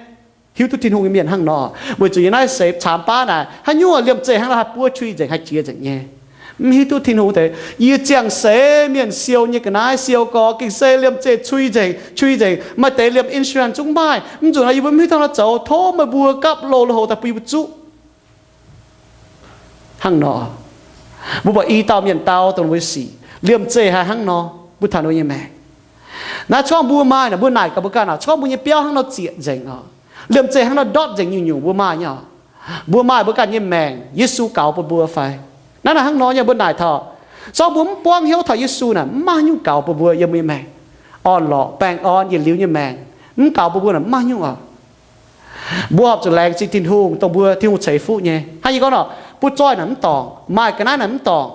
Hiuv duqv Tin-Hungh nyei mienh hnangv nor, weic zuqc yiem naaiv seix caamx baav naaic, haaix nyungc liemh zeih hnangv nor haih buov qui nzengc, haih jiex nzengc nyei. Mv hiuv duqv Tin-Hungh deix, yie ziangh seix mienh siou nyei ga'naaiv siou gorx gengh se liemh zeih qui nzengc, qui nzengc, maaih deix liemh insurance zungv mv maaih. Mv zuqc nor yie mbuo mv hiuv duqv hnangv nor zoux, tov meih mbuo gapv loz lui-houx daaih bun yie mbuo zuqv. Hnangv nor, mbuo buatc i dauh mienh dau dongh mbuo sic, liemh zeih haih hnangv nor bun taux ninh mbuo nyei maengc. Naaiv corc mbuo maaih naaic, mbuo naaic gaax mbuo ganh oc, corc mbuo nyei biauv hnangv nor zieqc nzengc oc, liemh zeih hnangv nor ndortv nzengc nyungc-nyungc mbuo maaih nyei oc. Mbuo maaih mbuo ganh nyei maengc, Yesu gaux bun mbuo fai? Naaiv naaic hnangv nor nyei, mbuo naaic taux, corc mbuo mv buangv hnyouv taux Yesu naaic, mv maaih haaix nyungc gaux bun mbuo yiem mbuo nyei maengc. Orn-lorqc, baengh orn, yietc liuz nyei maengc, mv gaux bun mbuo naaic, mv maaih haaix nyungc oc. Mbuo horpc zuqc laengz zingh Tin-Hungh dongh mbuo Tin-Hungh ceix fuqv nyei. Hnangv yie gorngv nor, butv zoih naaic mv dorngc, maaih ga'naaiv naaic mv dorngc.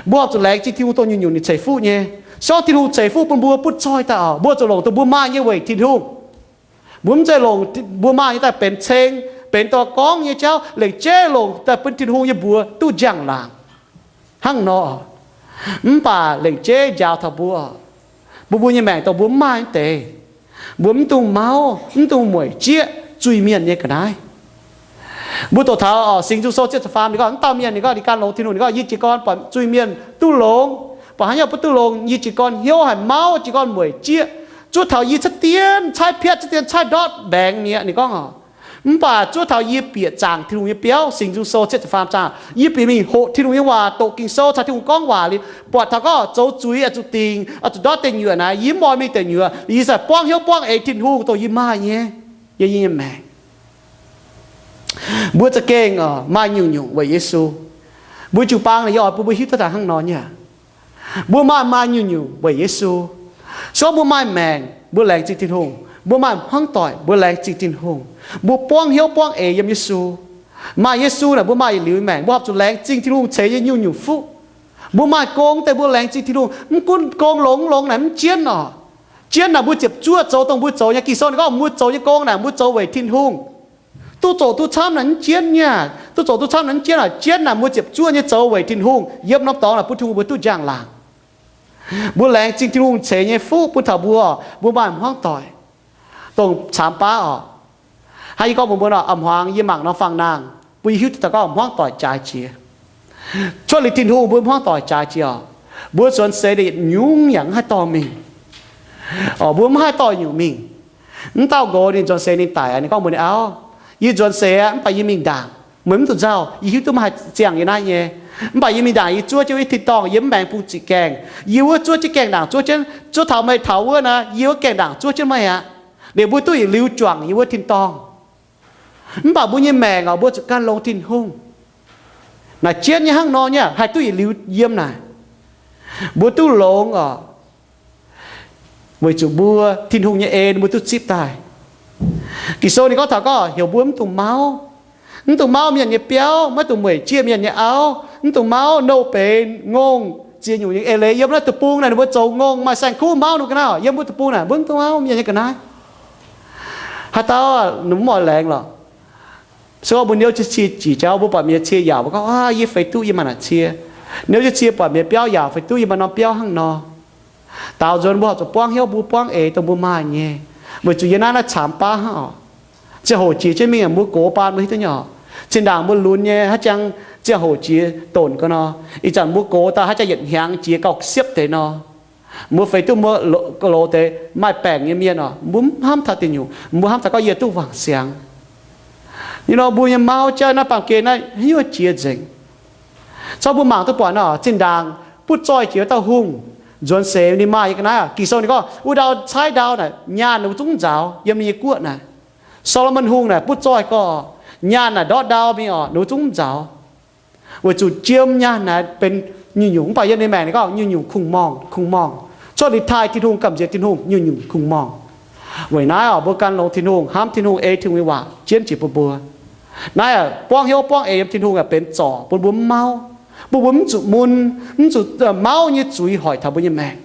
Mbuo horpc zuqc laengz zingh Tin-Hungh dongh nyungc-nyungc ninh ceix fuqv nyei. Se gorngv Tin-Hungh ceix fuqv bun mbuo butv zoih daaih oc, mbuo zuqc longc dongh mbuo maaih nyei weic Tin-Hungh. Mbuo mv zeiz longc mbuo maaih nyei daaih benx ceng, benx dorh gorngv nyei jauv, lengc jeiv longc daaih bun Tin-Hungh yiem mbuox duqv njang-laangc. Hnangv nor, mv baac lengc jeiv njaaux taux mbuo, mbuo mbuo nyei maengc dongh mbuo mv maaih deix, mbuo mv dungx mauv, mv dungx mueic jieqv zuiz-mienh nyei ga'naaiv. Mbuo doqc taux Singx Nzung Sou ziepc faam ninh gorngv, mv dauh mienh ninh gorngv ninh gan longx Tin-Hungh, ninh gorngv, yie jiez gorn buatc zuiz-mienh duqv longx, buatc haaix nyungc butv duqv longx, yie jiez gorn hnyouv haic, mauv, jiez gorn mueic jieqv. Zuov taux yie caaiv dien caaiv piatv, caaiv dien caaiv ndortv mbaengx mi'aqv, ninh gorngv oc. Mv baac zuov taux yie bieqc zaangc Tin-Hungh nyei biauv, Singx Nzung Sou ziepc faam zaang, yie bieqc mingh hoqc Tin-Hungh nyei waac, doqc Ging-Sou caux Tin-Hungh gorngv waac liuz, buatc taux gorngv zoux zuiz oix zuqc dingc, oix zuqc ndortv deic nyuoqc naaic, yie mv oix mingh deic nyuoqc, yie sai buangv hnyouv buangv eix Tin-Hungh dongh yie maaih nyei, yiem yie nyei maengc. Mbuo za'gengh maaih nyungc-nyungc weic Yesu. Mbuo jiu-baang naaic yie oix bun mbuo hiuv duqv daaih hnangv nor nyei aqv. Mbuo maaih, maaih nyungc-nyungc weic Yesu. Se gorngv mbuo maaih maengc, mbuo laengz zingh Tin-Hungh. Mbuo maaih hmuangv doic, mbuo laengz zingh Tin-Hungh. Mbuo buangv hnyouv buangv eix yiem Yesu. Maaih Yesu naaic mbuo maaih yietc liuz nyei maengc, mbuo horpc zuqc laengz zingh Tin-Hungh ceix nyei nyungc-nyungc fuqv. Mbuo maaih gong deix mbuo laengz zingh Tin-Hungh. Mv gunv gong longx longx naaic mv jienv oc. Jienv naaic mbuo ziepc zuoqv zoux dongh mbuo zoux nyei. Ging-Sou ninh gorngv mbuo zoux nyei gong naaic mbuo zoux weic Tin-Hungh. Duqv zoqc duqv camv naaic mv jienv nyei aqv. Duqv zoqc duqv camv naaic mv jienv oc. Jienv naaic mbuo ziepc zuoqv nyei zoux weic Tin-Hungh, yiem norm dorngx naaic bun Tin-Hungh mbuo duqv njang-laangc. Mbuo laengz zingh Tin-Hungh ceix nyei fuqv bun taux mbuo, mbuo maaih hmuangv doic, dongh caamx baav oc. Hnangv yie gorngv mbuox mbuo nor, a'hmuangx yie mangc norm fangx-nangh, bun yie hiuv duqv daux gaux hmuangv doic jaaix jiex. Cuotv liuz Tin-Hungh mbuo hmuangv doic jaaix jiex oc. Mbuo nzuonx seix yietc nyungc yaac mv haih dorh mingh. Oc, mbuo mv haih dorh nyungc mingh. Mv dauh nqox ninh nzuonx seix ninh daic, ninh gorngv mbuox ninh auv, yie nzuonx seix aqv, mv baac yie mingh ndaangc, meih mv zuqc nzauh, yie hiuv duqv maiv haih ziangh yie naaiv nyei. Mv baac yie mingh ndaangc yie zuov jienv wuov tin-dorngh, yie mv maengx bungx ziqc gaengh. Yie wuov zuov jienv gaengh ndaangc zuov jienv, zuov taux meih taux wuov naaic, yie wuov gaengh ndaangc zuov jienv meih aqv. Liuz mbuo duqv yietc liuz juangc yie wuov tin-dorngh. Mv baac mbuo nyei maengc oc, mbuo zuqc gan longx Tin-Hungh. Naaic jienv nyei hnangv nor nyei haih duqv yietc liuz yiem naaic. Mbuo duqv longx oc, weic zuqc mbuo Tin-Hungh nyei en mbuo duqv zipv daaih. Ging-Sou ninh gorngv taux gorngv heuc mbuo mv dungx mauv. Mv dungx mauv mienh nyei biauv, maiv dungx mueic jieqv mienh nyei auv, mv dungx mauv nouh benx ngongh ziex nyungc nyei eix leiz yiem naaiv deic-bung naaic, ninh mbuo zoux ngongh maaih saeng-kuv mauv ninh ga'naaiv, yiem mbuo deic-bung naaic mbuo mv dungx mauv mienh nyei ga'naaiv. Haaix dauh ninh mv oix laengz lorqc. Se gorngv mbuo niouv jienv cie jiex jauv, mbuo buatc mienh cie yaauc, mbuo gorngv, aav, yie feix duqv yie maaih naaic cie. Niouv jienv cie buatc mienh biauv yaauc, feix duqv yie maaih norm biauv hnangv nor. Daaux nzuonx mbuo horpc zuqc buangv hnyouv, mbuo buangv eix dongh mbuo maaih nyei, weic zuqc yiem naaiv naaiv caamx baav hnangv oc. Ziangh hoc jiex jienv mingh, mbuo gox baan mbuo hiuv duqv nyei oc. Zinh ndaangc mbuo lunx nyei haaix jangx ziangh hoc jiex donc gau nor, ih zanc mbuo gox daaih haaix jangx yietc hnyangx jiex gauh siepv deix nor, mbuo feix duqv mbuo loz deix maaih baengc nyei mienh oc, mbuo mv hnamv taux deic nyungc, mbuo hnamv taux gorngv yie duqv wangc siangx. Nyei nor mbuo nyei mauv jauv naaiv baamh gen naaiv haaix nyungc jiex nzengc. Zorqv mbuo mangc duqv buatc nor, zinh ndaangc butv zoih jiex dauh hungh, nzuonx seix ninh maaih nyei ga'naaiv. Ging-Sou ninh gorngv wuov ndau caaiv ndau naaic nyaanh ninh mbuo zungv mv nzaaux yiem ninh nyei guoqv naaic. Saa^lo^morn Hungh naaic butv zoih gorqv, nyaanh naaic ndortv ndau mingh oc, ninh mbuo zungv mv nzaaux. Weic zuqc jiem nyaanh naaic benx nyungc-nyungc, mv baac yiem ninh maengc ninh gorngv nyungc-nyungc kungx-morngh, kungx-morngh. Cuotv liuz taaih Tin-Hungh, gamh nziex Tin-Hungh, nyungc-nyungc kungx-morngh. Weic naaiv oc, mbuo gan longx Tin-Hungh, hnamv Tin-Hungh, ei Tin-Hungh nyei waac jienv jiex bun mbuo. Naaiv buangv hnyouv buangv eix yiem Tin-Hungh aah, benx zorc bun mbuo mv mauv, bun mbuo mv zuqc mun, mv zuqc mauv nyei zuiz hoic taux mbuo nyei maengc.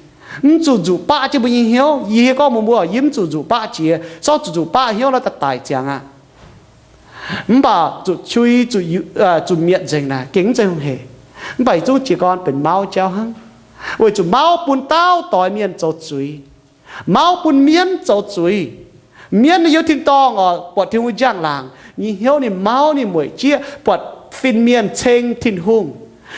Mv zuqc nzuqc baqv jienv mbuo nyei hnyouv. Yie hiuv gorngv mbuo, mbuo yie mv zuqc nzuqc baqv jiex, sortv zuqc nzuqc baqv hnyouv nor daaih daic ziangx aqv. Mv baac zuqc qui, zuqc mietc nzengc naaic gengh mv zeiz hungh heic. Mv baac yietc zungv jiez gorn benx mauv jauv hnangv, weic zuqc mauv bun dauh doix mienh zoux zuiz. Mauv bun mienv zoux zuiz. Mienv naaiv youh tin-dorngh oc, buatc Tin-Hungh njang-laangc nyei hnyouv, ninh mauv, ninh mueic jieqv, buatc fin-mienh ceng Tin-Hungh.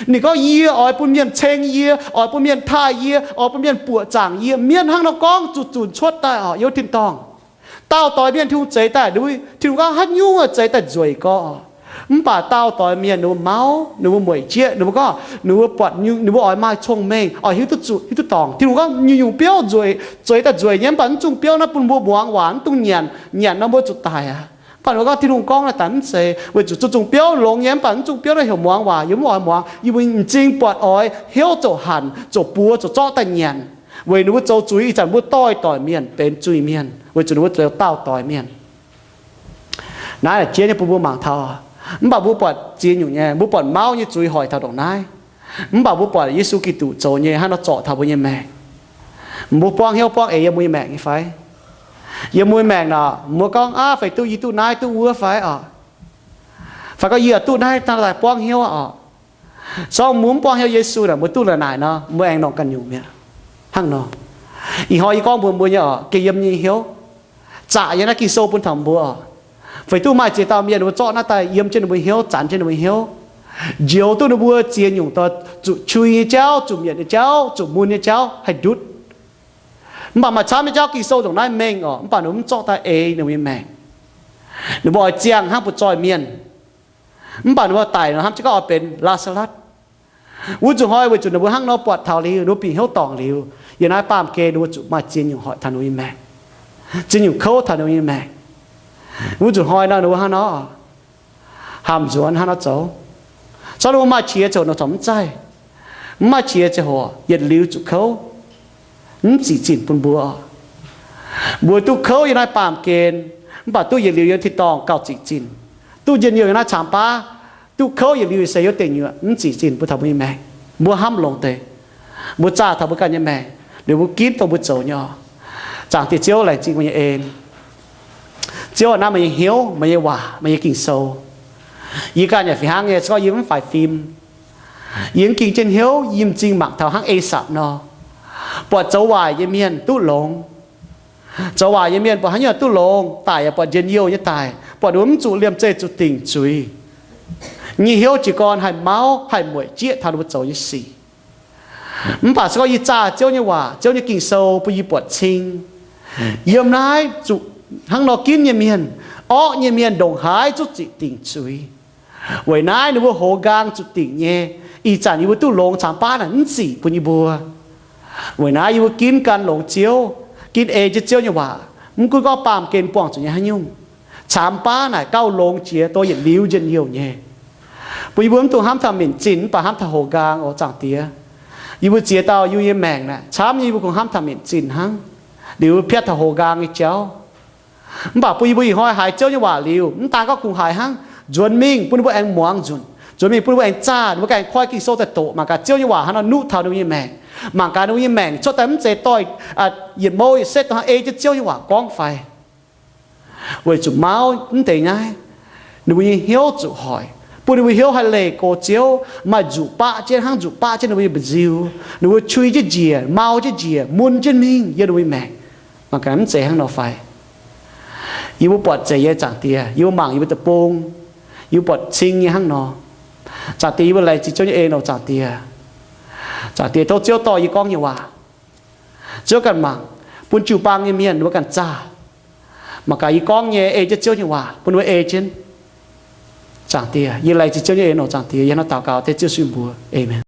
Ninh gorngv, yie oix bun mienh ceng yie, oix bun mienh taaih yie, oix bun mienh buoqc zaangc yie. Mienv hnangv nor gorngv zuqc zunc cuotv daaih oc, youh tin-dorngh. Dauh doix mienh Tin-Hungh zeix daaih, Tin-Hungh gorngv haaix nyungc zeix daaih nzueic gorx. Mv baac dauh doix mienh ninh mbuo mauv, ninh mbuo mueic jieqv, ninh mbuo gorngv ninh mbuo buatc, ninh mbuo oix maaih cong-mengh, oix hiuv duqv zuqc, hiuv duqv dorngc. Tin-Hungh gorngv nyungc-nyungc biouv nzueic, zeix daaih nzueic nyei, mv baac mv zungh biouv naaiv bun mbuo muangx waac, mv dungx nyanc, nyanc nor mbuo zuqc daic aqv. Mv baac ninh mbuo gorngv Tin-Hungh gorngv naaiv daaih mv zeiz, weic zuqc zungh zungh biouv longx nyei, mv baac mv zungh biouv naaiv heuc muangx waac, yie mv oix muangx. Yie mbuo m'zing buatc oix hnyouv zoux hanc, zoux buoz, zoux zorqv daaih nyanc. Weic ninh mbuo zoux zuiz, ih zanc mbuo doix-doix mienh benx zuiz-mienh, weic zuqc ninh mbuo zoux dauh doix mienh. Naaiv jiex nyei bun mbuo mangc taux. Mv baac mbuo buatc ziex nyungc nyei, mbuo buatc mauv nyei zuiz hoic taux ndongc naaiv. Mv baac mbuo buatc Yesu Giduc zoux nyei hnangv nor zorc taux mbuo nyei maengc. Mbuo buangv hnyouv buangv eix yiem mbuo nyei maengc nyei fai? Yiem mbuo nyei maengc nor, mbuo gorngv, aav, feix duqv yie duqv naaiv duqv wuov fai oc? Fai gorngv yie duqv naaiv daaih buangv hnyouv oc? Sorng mbuo mv buangv hnyouv Yesu naaic, mbuo duqv naaic naaic nor, mbuo aengx nongc ganh nyungc mi'aqv. Hnangv nor, ih hnoi yie gorngv mbuox mbuo nyei oc, gengh yiem nyei hnyouv, zaqc yiem naaiv Ging-Sou bun taux mbuo oc. Feix duqv maaih ziex dauh mienh ninh mbuo zorqv naaiv daaih yiem jienv ninh mbuo hnyouv, zanc jienv ninh mbuo hnyouv, njoux duqv ninh mbuo ziex nyungc doix zuqc qui nyei jauv, zuqc mietc nyei jauv, zuqc mun nyei jauv haih ndutv. Mv baac maaih camv nyei jauv Ging-Sou ndongc naaiv mengh oc, mv baac ninh mbuo mv zorqv daaih eix ninh mbuo nyei maengc. Ninh mbuo oix ziangh hnangv butv-zoih mienh. Mv baac ninh mbuo daic nor hnamv jienv gorngv oix benx Laa^saa^latv. Wuov nzunc hnoi weic zuqc ninh mbuo hnangv nor buatc taux liuz, ninh mbuo bieqc hnyouv dorngc liuz, yiem naaiv baamh gen ninh mbuo zuqc maaih ziex nyungc hoic taux ninh mbuo nyei maengc, ziex nyungc kouv taux ninh mbuo nyei maengc. Wuov nzunc hnoi nor ninh mbuo hnangv nor hamh nzuonx hnangv nor zoux. Zorqv ninh mbuo maaih qiex ziangh hoc nor corc mv zaih. Mv maaih qiex ziangh hoc yietc liuz zuqc kouv, mv zic zinh bun mbuo. Mbuo duqv kouv yiem naaiv baamh gen, mv baac duqv yietc liuz yiem tin-dorngh gauh zic zinh. Duqv njien-youh yiem naaiv caamx baav, duqv kouv yietc liuz se hnyouv deic nyuoqc, mv zic zinh bun taux mbuo nyei maengc. Mbuo hnamv longx deix, mbuo zaah taux mbuo ganh nyei maengc, liuz mbuo ginv dongh mbuo zoux nyei oc. Zaangc Diex Ziouv, laengz zingh meih nyei en. Ziouv aac, naaiv meih nyei hnyouv, meih nyei waac, meih nyei Ging-Sou, yie ganh yaac fih hnangv nyei. Se gorngv yie mv faix fim, yie mv ging jienv hnyouv, yie m'zing mangc taux hnangv Esaapc nor, Buatc zoux waaic nyei mienh duqv longx. Zoux waaic nyei mienh buatc haaix nyungc duqv longx, daic yaac buatc njien-youh nyei daic, buatc ninh mbuo mv zuqc liemh zeih zuqc dingc zuiz. Nyei hnyouv jiez gorn haih mauv haih mueic jieqv taux ninh mbuo zoux nyei sic. Mv baac se gorngv yie zaah Ziouv nyei waac, Ziouv nyei Ging-Sou bun yie buatc cing, yiem naaiv zuqc hnangv nor ginv nyei mienh, orqv nyei mienh ndongc haaix zungv zuqc dingc zuiz. Weic naaiv ninh mbuo hoz nqaang zuqc dingc nyei. Ih zanc yie mbuo duqv longx camx baav naaic mv zic bun yie mbuo. Weic naaiv yie mbuo ginv gan longx Ziouv, ginv ei jienv Ziouv nyei waac, mv gunv gorngv baamh gen buangh zuqc nyei haaix nyungc, camx baav naaic gauh longx jiex, dongh yietc liuz njien-youh nyei, bun yie mbuo mv dungx hnamv taux minc zinh mv baac hnamv taux hoz nqaang. O Zaangc Diex, yie mbuo ziex dauh yie mbuo nyei maengc naaic camv nyei, yie mbuo kungx hnamv taux minc zinh hnangv, liuz piatv taux hoz nqaang nyei jauv. Mv baac bun yie mbuo ih hnoi haiz Ziouv nyei waac liuz, mv daan gorngv kungx haiz hnangv, nzuonx mingh bun ninh mbuo aengx muangx nzunc, nzuonx mingh bun ninh mbuo aengx zaah, ninh mbuo ganh aengx koi Ging-Sou daaih doqc mangc gaax Ziouv nyei waac haaix nor nuqv taux ninh mbuo nyei maengc, mangc gaax ninh mbuo nyei maengc cuotv daaih mv zeiz doix-yietc mouv yietc setv dongh hnangv ei jienv Ziouv nyei waac gorngv fai. Weic zuqc mauv mv deix naaiv, ninh mbuo nyei hnyouv zuqc hoic, bun ninh mbuo hnyouv haih leih gox Ziouv, maaih nzuqc baqv jienv, hnangv nzuqc baqv jienv ninh mbuo nyei mba'nziu, ninh mbuo qui jienv njiec, mau jienv njiec, mun jienv mingh yiem ninh mbuo nyei maengc. Mangc gaax mv zeiz hnangv nor fai. Yie mbuo buatc zeiz nyei, Zaangc Diex, yie mbuo mangc yie mbuo deic-bung, yie mbuo buatc cing nyei hnangv nor. Zaangc Diex, yie mbuo laengz zingh Ziouv nyei en oc, Zaangc Diex. Zaangc Diex, tov Ziouv dorh yie gorngv nyei waac. Ziouv ganh mangc, bun jiu-baang nyei mienh ninh mbuo ganh zaah. Mangc gaax yie gorngv nyei ei jienv Ziouv nyei waac bun ninh mbuo ei jienv. Zaangc Diex, yie laengz zingh Ziouv nyei en oc, Zaangc Diex. Yie hnangv nor daux gaux dengv Ziouv sin mbuox. Aamen.